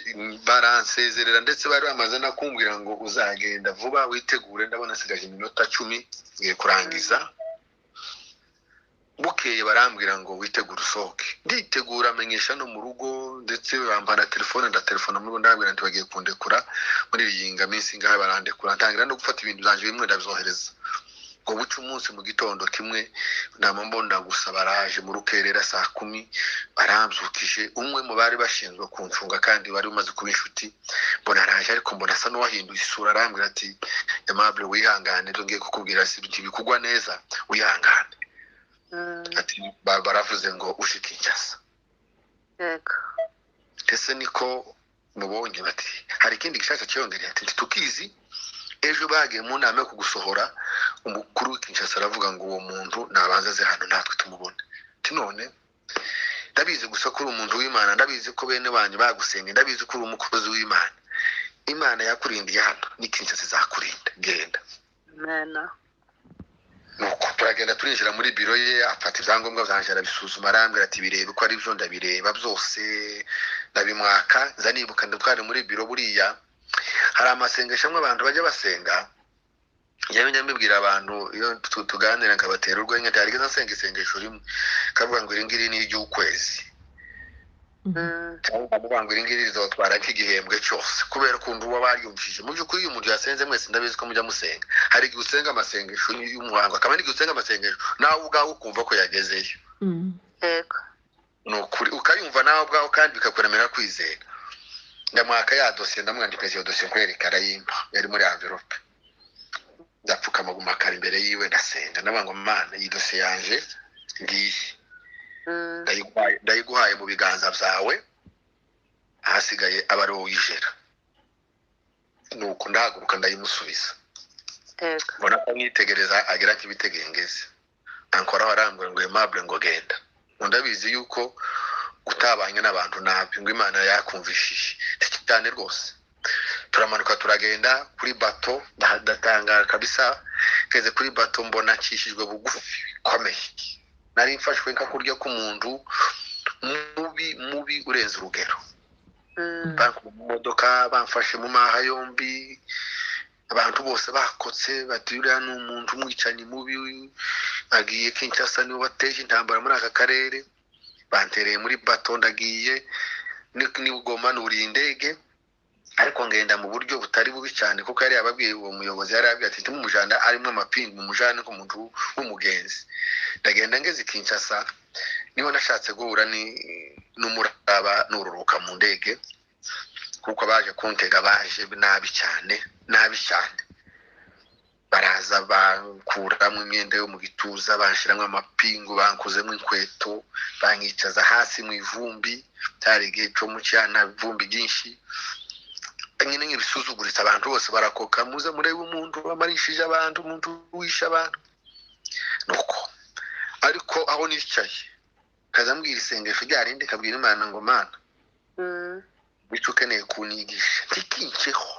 baransezerera, ndetse bari bamaze no kumbwira ngo: "Uzagenda vuba, witegure." Ndabona nsigaje iminota 10, ngiye kurangiza. Bukeye barambwira ngo: "Witegure usohoke." Nditegura, amenyesha no mu rugo, ndetse bampa na telefone, ndatelefona mu rugo, ndababwira nti: "Bagiye kundekura muri iyi minsi ngaha." Barandekura, ntangira no gufata ibintu byanjye bimwe ndabyohereza. Ngo buce umunsi mu gitondo kimwe, nama mbona gusa baraje mu rukerera saa 10, barambyukije. Umwe mu bari bashinzwe kuncunga kandi wari umaze kuba inshuti, mbona araje, ariko mbona asa n'uwahinduye isura. Arambwira ati: "Aimable, wihangane, ibyo ngiye kukubwira si bikugwa neza, wihangane." Ati: "Baravuze ngo uje Kinshasa." Ese niko mubonye? Bati: "Hari ikindi gishasha cyiyongereye." Ati: "Ntitukizi. Ejo bagiye mu nama yo kugusohora, umukuru w'i Kinshasa aravuga ngo uwo muntu nabanza aze hano natwe tumubone." Ati: "None ndabizi gusa ko uri umuntu w'Imana, ndabizi ko bene wanyu bagusenga, ndabizi ko uri umukozi w'Imana. Imana yakurindiye hano, ni Kinshasa izakurinda, genda." Amen. Nuko turagenda, turinjira muri biro ye, afata ibyangombwa byanjye arabisuzuma, arambwira ati: "Birebe ko ari byo." Ndabireba byose, ndabimwaka. Nza nibuka ndatware muri biro. Buriya hari amasengesho amwe abantu bajya basenga, njyewe njya mbibwira abantu iyo tuganira, nkabatera urwenya. Ntarigeze nsenga isengesho rimwe kavuga ngo iri ngiri ni iry'ukwezi, cyangwa ukavuga ngo iri ngiri rizotwara nk'igihembwe cyose, kubera ukuntu uba waryumvishije. Mu by'ukuri, iyo umuntu yasenze, mwese ndabizi ko mujya musenga, hari igihe usenga amasengesho y'umuhango, akaba n'igihe usenga amasengesho nawe ubwawe ukumva ko yagezeyo. Ni ukuri, ukayumva nawe ubwawe kandi bikakuremera kwizera. Ndamwaka ya dosiye, ndamwandika: "Iyo dosiye nkwereka." Arayimpa, yari muri enveloppe. Ndapfukama gumakara imbere yiwe, ndasenga, ndavuga ngo: "Mana, iyi dosiye yanje ngiyi." Ndayiguhaye mu biganza byawe, ahasigaye aba ari wowe uyijera." Nuko ndahaguruka, ndayimusubiza. Mbona ko amwitegereza, agira nk'ibitegengeze, ankoraho, arambwira ngo: "Aimable," ngo: "genda," ngo: "ndabizi yuko utabanye n'abantu nabi," ngo: "Imana yakumvishije cyane rwose." Turamanuka, turagenda kuri bato. Ndatangara kabisa, ngeze kuri bato mbona ncishijwe bugufi bikomeye. Nari mfashwe nka kurya k'umuntu mubi mubi urenze urugero. Bankuye mu modoka, bamfashe mu maha yombi, abantu bose bakotse bati: "Uriya ni umuntu umwicanyi mubi, agiye Kinshasa, niwe wateje intambara muri aka karere." Bantereye muri bato, ndagiye ni Goma, nuriye indege, ariko ngenda mu buryo butari bubi cyane, kuko yari yababwiye, uwo muyobozi yari yababwiye ati: "Ntimumujane arimo amapingu, mumujane nk'umuntu w'umugenzi." Ndagenda, ngeze i Kinshasa niho nashatse guhura n'umuraba nururuka mu ndege, kuko baje kuntega baje nabi cyane, nabi cyane. Baraza bankuramo imyenda yo mu gituza, banshiramo amapingu, bankozemo inkweto, banyicaza hasi mu ivumbi. Cyari igihe cyo mu cyana, ivumbi ryinshi nyine nk'ibisuzuguritse. Abantu bose barakoka: "Muze murebe umuntu wamarishije abantu, umuntu wishe abantu." Nuko ariko aho nicaye kaza mbwira isengesho rya rindi, kabwira Imana ngo: "Mana, bityo ukeneye kunyigisha ntikinceho."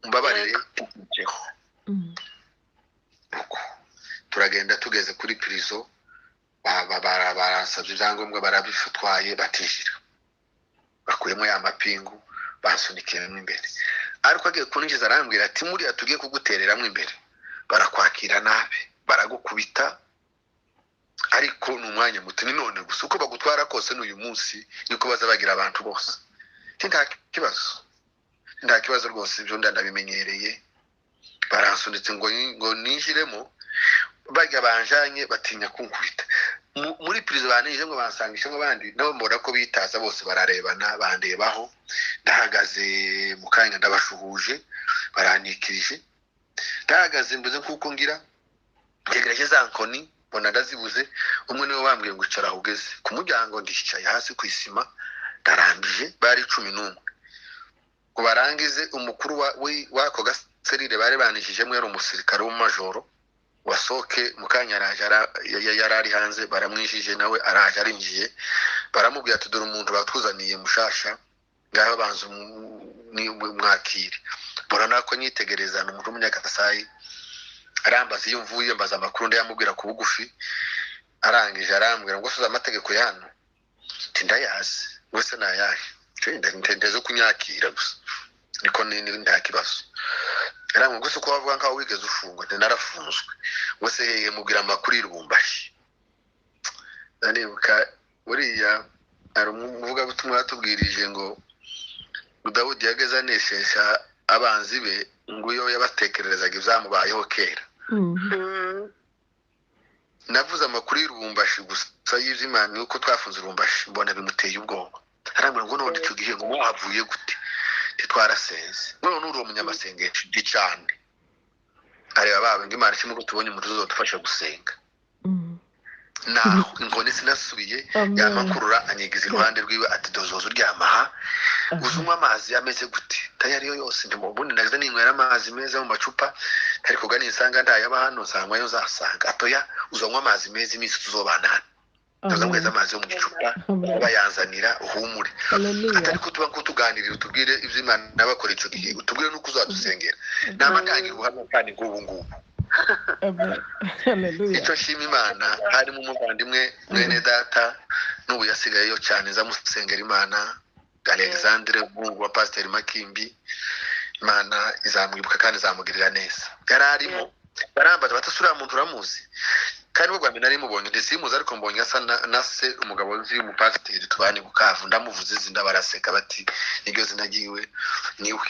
Mbabarire tukiceho. Turagenda tugeze kuri prison, baransabye ibyangombwa barabifutwaye, batinjira bakuyemo ya mapingu, bansunikiramo imbere. Ariko agiye kuninjiza arambwira ati muriya tugiye kugutereramo imbere, barakwakira nabi, baragukubita, ariko ni umwanya muto, ni none gusa, uko bagutwara kose n'uyu munsi niko baza bagira abantu bose. Nta kibazo, nta kibazo rwose, ibyo ndabimenyereye. Baransunitse ngo ninjiremo, bajya banjanye batinya kunkubita. Muri prison banije ngo bansangisha ngo abandi nabo mbona ko bitaza bose bararebana, bandebaho. Ndahagaze mu kanya ndabashuhuje, baranikirije, ndahagaze mbuze kuko ngira ntegereje za nkoni, mbona ndazibuze. Umwe niwe wambwiye ngo icara aho ugeze ku muryango, ndicaye hasi ku isima ndarambije, bari 11 ngo barangize. Umukuru w'ako gaserire bari banishijemo yari umusirikare w'umumajoro wasoke mu kanya araje, yari ari hanze, baramwijije nawe araje arinjiye, baramubwira ati dore umuntu batuzaniye mushasha, ngaho banza mwakire. Mbona nako nyitegereza, ni umuntu w'umunyakasayi, arambaza iyo mvuye, mbaza amakuru, ndayamubwira ku bugufi. Arangije arambwira ngo soza amategeko ya hano, ati ndayazi, ngo se nayahe, ndeze kunyakira gusa niko nta kibazo. Arambwira ngo se uko wavuga nkaho wigeze ufungwa, nti narafunzwe, ngo se hehe, mubwira amakuru y'Lubumbashi. Ndanibuka buriya hari umuvugabutumwa yatubwirije ngo Dawudi yageze aneshesha abanzi be, ngo iyo yabatekererezaga ibyamubayeho kera. Navuze amakuru y'Lubumbashi gusa y'Imana yuko twafunze Lubumbashi, mbona bimuteye ubwoba. Arambwira ngo none icyo gihe ngo mwahavuye gute, ntitwarasenze. None uri umunyamasengesho cyane, areba bawe ngo Imana ishimwe ko tubonye umuntu uzadufasha gusenga. Naho inkoni sinasubiye, yamakurura anyigiza iruhande rwiwe ati dozoza uryama aha, uzunywa amazi ameze gute, tayariyo yose ubundi nagize ninywera amazi meza mu macupa, ariko ga nisanga ndayaba hano nsangwa yo nzasanga atoya, uzanywa amazi meza iminsi tuzobana hano, tuzanyweza amazi yo mu gicupa bayanzanira uhumure. Atari ko tuba kutuganirira utubwire ibyo Imana nabakora icyo gihe, utubwire nuko uzadusengera. Nama ntangira ubuhamya kandi ngubu ngubu. Icyo nshima Imana, harimo umuvandimwe mwene data n'ubu yasigayeyo cyane, nzamusengera Imana, Alexandre umuhungu wa Pasiteri Makimbi, Imana izamwibuka kandi izamugirira neza. Yari arimo barambaza bati uriya muntu uramuzi, kandi ubwo bwa mbere nari mubonye ntisimuzi, ariko mbonye asa na se umugabo nzi w'umupasiteri tubanye Bukavu, ndamuvuze izina baraseka bati niryo zina ryiwe niwe.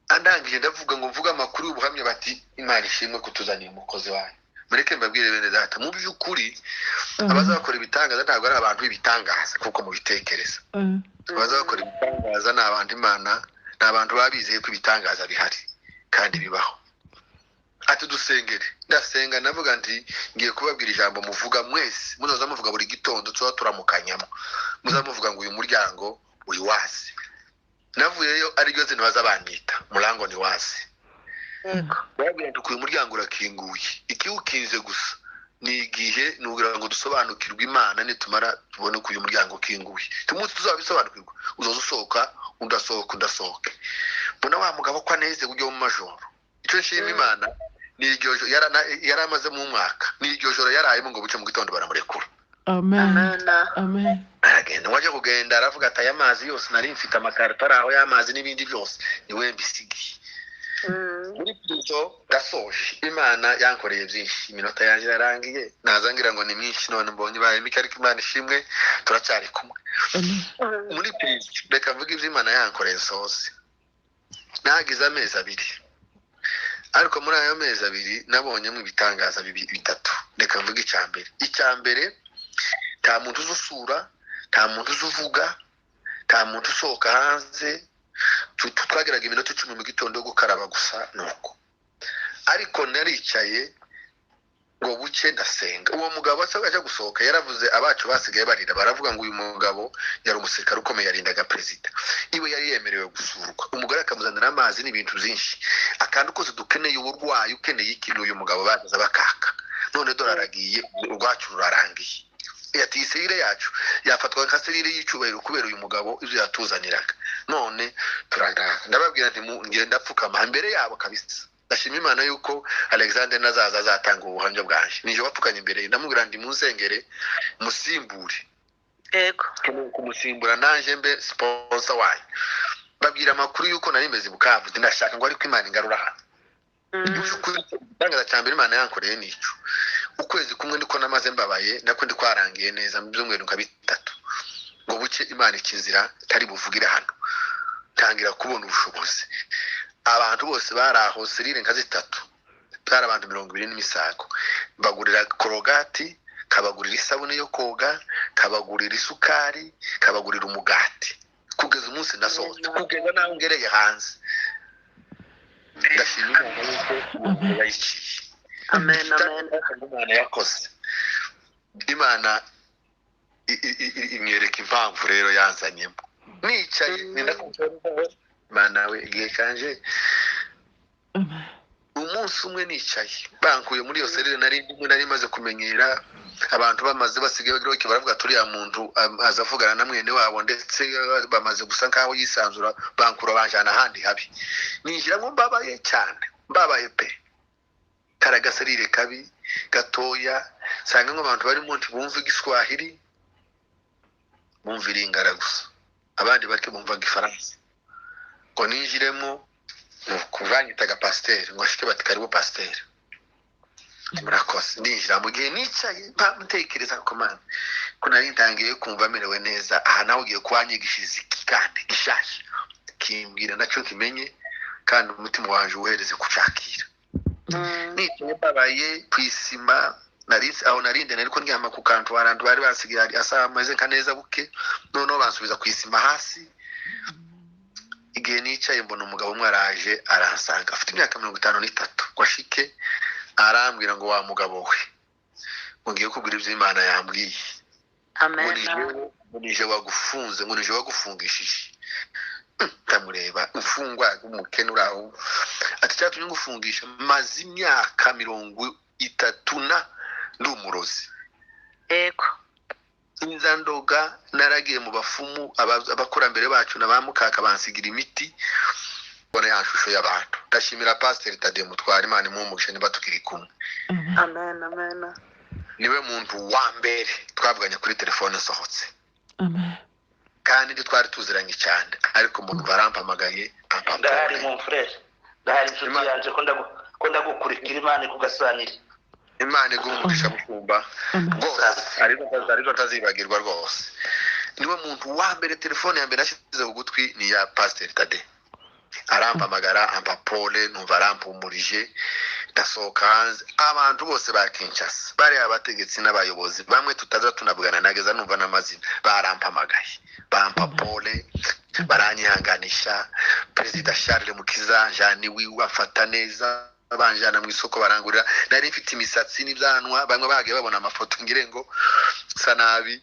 Andangije ndavuga ngo mvuge amakuru y'ubuhamya, bati Imana ishimwe kutuzanira umukozi wayo. Mureke mbabwire bene data, mu by'ukuri abazakora ibitangaza ntabwo ari abantu b'ibitangaza kuko mubitekereza. Abazakora ibitangaza ni abantu Imana, ni abantu baba bizeye ko ibitangaza bihari kandi bibaho. Ati dusengere, ndasenga ndavuga nti ngiye kubabwira ijambo muvuga mwese, muzaza muvuga buri gitondo tuba turamukanyamo, muzamuvuga ngo uyu muryango uri wasi. Navuyeyo ariryo zina baza banyita, murango ni wasi. Babwira nti uyu muryango urakinguye, ikiwukinze gusa ni igihe nugira ngo dusobanukirwe Imana, nitumara tubone ko uyu muryango ukinguye. Umunsi tuzabisobanukirwa uzoza usohoka, udasohoka udasohoke. Mbona wa mugabo ko aneze ujya mu majoro. Icyo nshima Imana ni iryo joro yari amaze mu mwaka, ni iryo joro yarayemo ngo buce mu gitondo baramurekura. Amen. Amen. Aragenda waje kugenda aravuga ati aya mazi yose nari mfite amakarito ari aho y'amazi n'ibindi byose niwe mbisigiye. Muri prison gasoje, Imana yankoreye byinshi, iminota yanjye yarangiye, naza ngira ngo ni myinshi none mbonye ibaye mike, ariko Imana ishimwe turacyari kumwe. Muri prison reka mvuge ibyo Imana yankoreye nsoze. Nagize amezi 2, ariko muri ayo mezi 2 nabonyemo ibitangaza bitatu. Reka mvuge icya mbere. Icya mbere, nta muntu uzusura, nta muntu uzuvuga, nta muntu usohoka hanze. Twageraga iminota 10 mu gitondo yo gukaraba gusa nuko. Ariko naricaye ngo buke ndasenga. Uwo mugabo asa aje gusohoka yaravuze, abacu basigaye barira baravuga ngo uyu mugabo yari umusirikare ukomeye, yarindaga perezida, iwe yari yemerewe gusurwa, umugore akamuzanira amazi n'ibintu byinshi, akantu kose dukeneye, uburwayi ukeneye ikintu, uyu mugabo bazaza bakaka. None dore aragiye, urwacu rurarangiye. Ati iyi cellule yacu yafatwa nka cellule y'icyubahiro kubera uyu mugabo ibyo yatuzaniraga. None turagaha, ndababwira nti ngenda ndapfukama imbere yabo kabisa. Ndashima Imana yuko Alexander nazaza azatanga ubuhamya bwanje. Nije wapfukanye imbere ye, ndamubwira ndi munsengere musimbure. Yego. Kumusimbura nanje mbe sponsor wayo. Babwira amakuru yuko nari meze Bukavu, ndashaka ngo ariko Imana ingarura hano. By'ukuri igitangaza cya mbere Imana yankoreye ni ico. Ukwezi kumwe ndiko namaze mbabaye, nako ndi kwarangiye neza mu byumweru nka bitatu, ngo buke Imana ikizira tari buvugire hano, ntangira kubona ubushobozi. Abantu bose bari aho, cellule nka zitatu, bari abantu 20 n'imisago, bagurira korogati, kabagurira isabune yo koga, kabagurira isukari, kabagurira umugati, kugeza umunsi nasohotse, kugeza naho ngereye hanze. Ndashima Imana yuko yayiciye. Amen, amen. Imana yakoze, Imana imwereka impamvu rero yanzanyemo. Nicaye Imana we igihe canje, umunsi umwe nicaye bankuye muri iyo cellule nari ndimo, nari maze kumenyera abantu, bamaze basigaye bagira bati baravuga turiya muntu aza avugana na mwene wabo, ndetse bamaze gusa nkaho yisanzura, bankura banjana ahandi habi. Ninjiramo mbabaye cyane, mbabaye pe, karagaserire kabi gatoya, nsanga nk'abantu barimo ntibumva Igiswahili, bumva Iringara gusa, abandi bake bumva Igifaransa. Ngo ninjiremo banyitaga pasiteri, ngo ashike bati karibu pasiteri, murakoze. Ninjira mu gihe nicaye ntekereza ko Mana ko nari ntangiye kumva merewe neza, aha nawe ugiye kuhanyigishiriza iki kandi gishasha, kimbwira nacyo nkimenye, kandi umutima wanje uhereze kucakira. Nicaye mbabaye ku isima, aho narinde nariko ndyama ku kantu abantu bari basigaye asa ameze nka neza buke, noneho bansubiza ku isima hasi. Igihe nicaye mbona umugabo umwe araje aransanga, afite imyaka 53, ngo ashike arambwira ngo wa mugabo we, ngo ngiye kubwira ibyo Imana yambwiye. Amen. Ngo nije wagufunze, ngo nije wagufungishije. Ndamureba, imfungwa umukene uraho, ati cyatumye ngufungisha, maze imyaka 30 na ndi umurozi. Yego. Inzandoga naragiye mu bafumu, abakurambere bacu na ba mukaka bansigira imiti, mbona ya shusho y'abantu. Ndashimira Pasiteri Tadeo Mutwara, Imana imuhe umugisha niba tukiri kumwe. Amen, amen. Niwe muntu wa mbere twavuganye kuri telefone nsohotse. Amen. Kandi ntitwari tuziranye cyane, ariko umuntu barampamagaye. Ndahari mon frere, ndahari inshuti yanje, ko ndagukurikira, Imana ikugasanire. Imana iguhe umugisha mushumba rwose, ariko atazibagirwa rwose. Niwe muntu wa mbere telefone ya mbere nashyize ku gutwi ni ya Pasiteri Tade. Arampamagara ampa pole, numva arampumurije, ndasohoka hanze. Abantu bose ba Kinshasa, bari abategetsi n'abayobozi bamwe tutaza tunavugana, nageza numva n'amazina, barampamagaye bampa pole, baranyihanganisha. Perezida Charles Mukiza Jean wiwe afata neza, banjana mu isoko barangurira. Nari mfite imisatsi n'ibyanwa, bamwe bagiye babona amafoto ngire ngo sa nabi,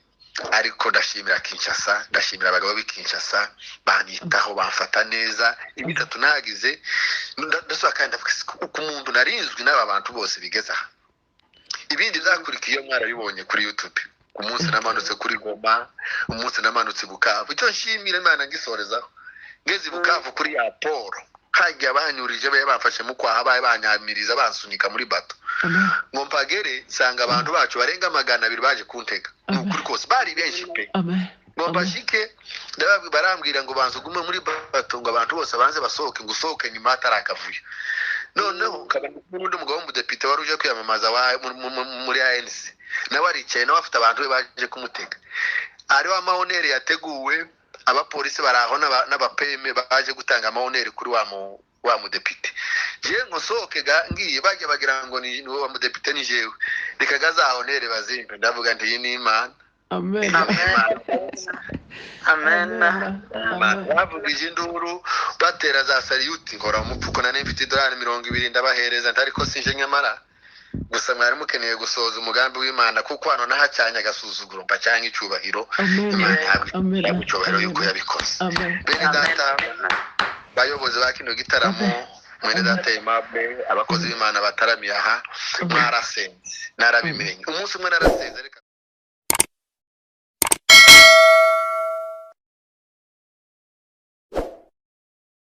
ariko ndashimira Kinshasa, ndashimira abagabo b'i Kinshasa banyitaho, bamfata neza. Imitatu nagize ndasaba kandi ndavuga uko umuntu narinzwi n'aba bantu bose bigeze aha. Ibindi byakurikiye mwarabibonye kuri YouTube, umunsi namanutse kuri Goma, umunsi namanutse Bukavu. Icyo nshimira Imana ngisorezaho, ngeze Bukavu kuri ya Poro, hajya banyurije baye bamfashe mu kwaha, baye banyamiriza bansunika muri bato, ngo mpagere nsanga abantu bacu barenga 200 baje kuntega. Ni ukuri kose bari benshi pe. Ngo mbashike barambwira ngo banze ugume muri bato, ngo abantu bose banze basohoke, ngo usohoke nyuma hatarakavuyo. Noneho n'undi mugabo w'umudepite wari uje kwiyamamaza muri ANC, nawe aricaye, nawe afite abantu be baje kumutega. Ariho amahoneri yateguwe, abapolisi baraho n'abapeme baje gutanga amahoneri kuri wa mudepite. Je ngo sohoke ngiye bajya bagira ngo ni wa mudepite ni jewe, reka gaza honere bazimpe. Ndavuga nti iyi ni Imana. Amen. Amen. Bavugije induru batera za saliyuti, nkora umupfuko nari mfite idolari 20 ndabahereza, ntariko sinje nyamara gusa mwari mukeneye gusohoza umugambi w'Imana, kuko hano nahacanye agasuzuguro mpacanye icyubahiro. Imana ihabwe icyubahiro yuko yabikoze. Bene data bayobozi ba kino gitaramo, mwene data Aimable, abakozi b'Imana bataramiye aha, mwarasenze narabimenye. Umunsi umwe narasenze reka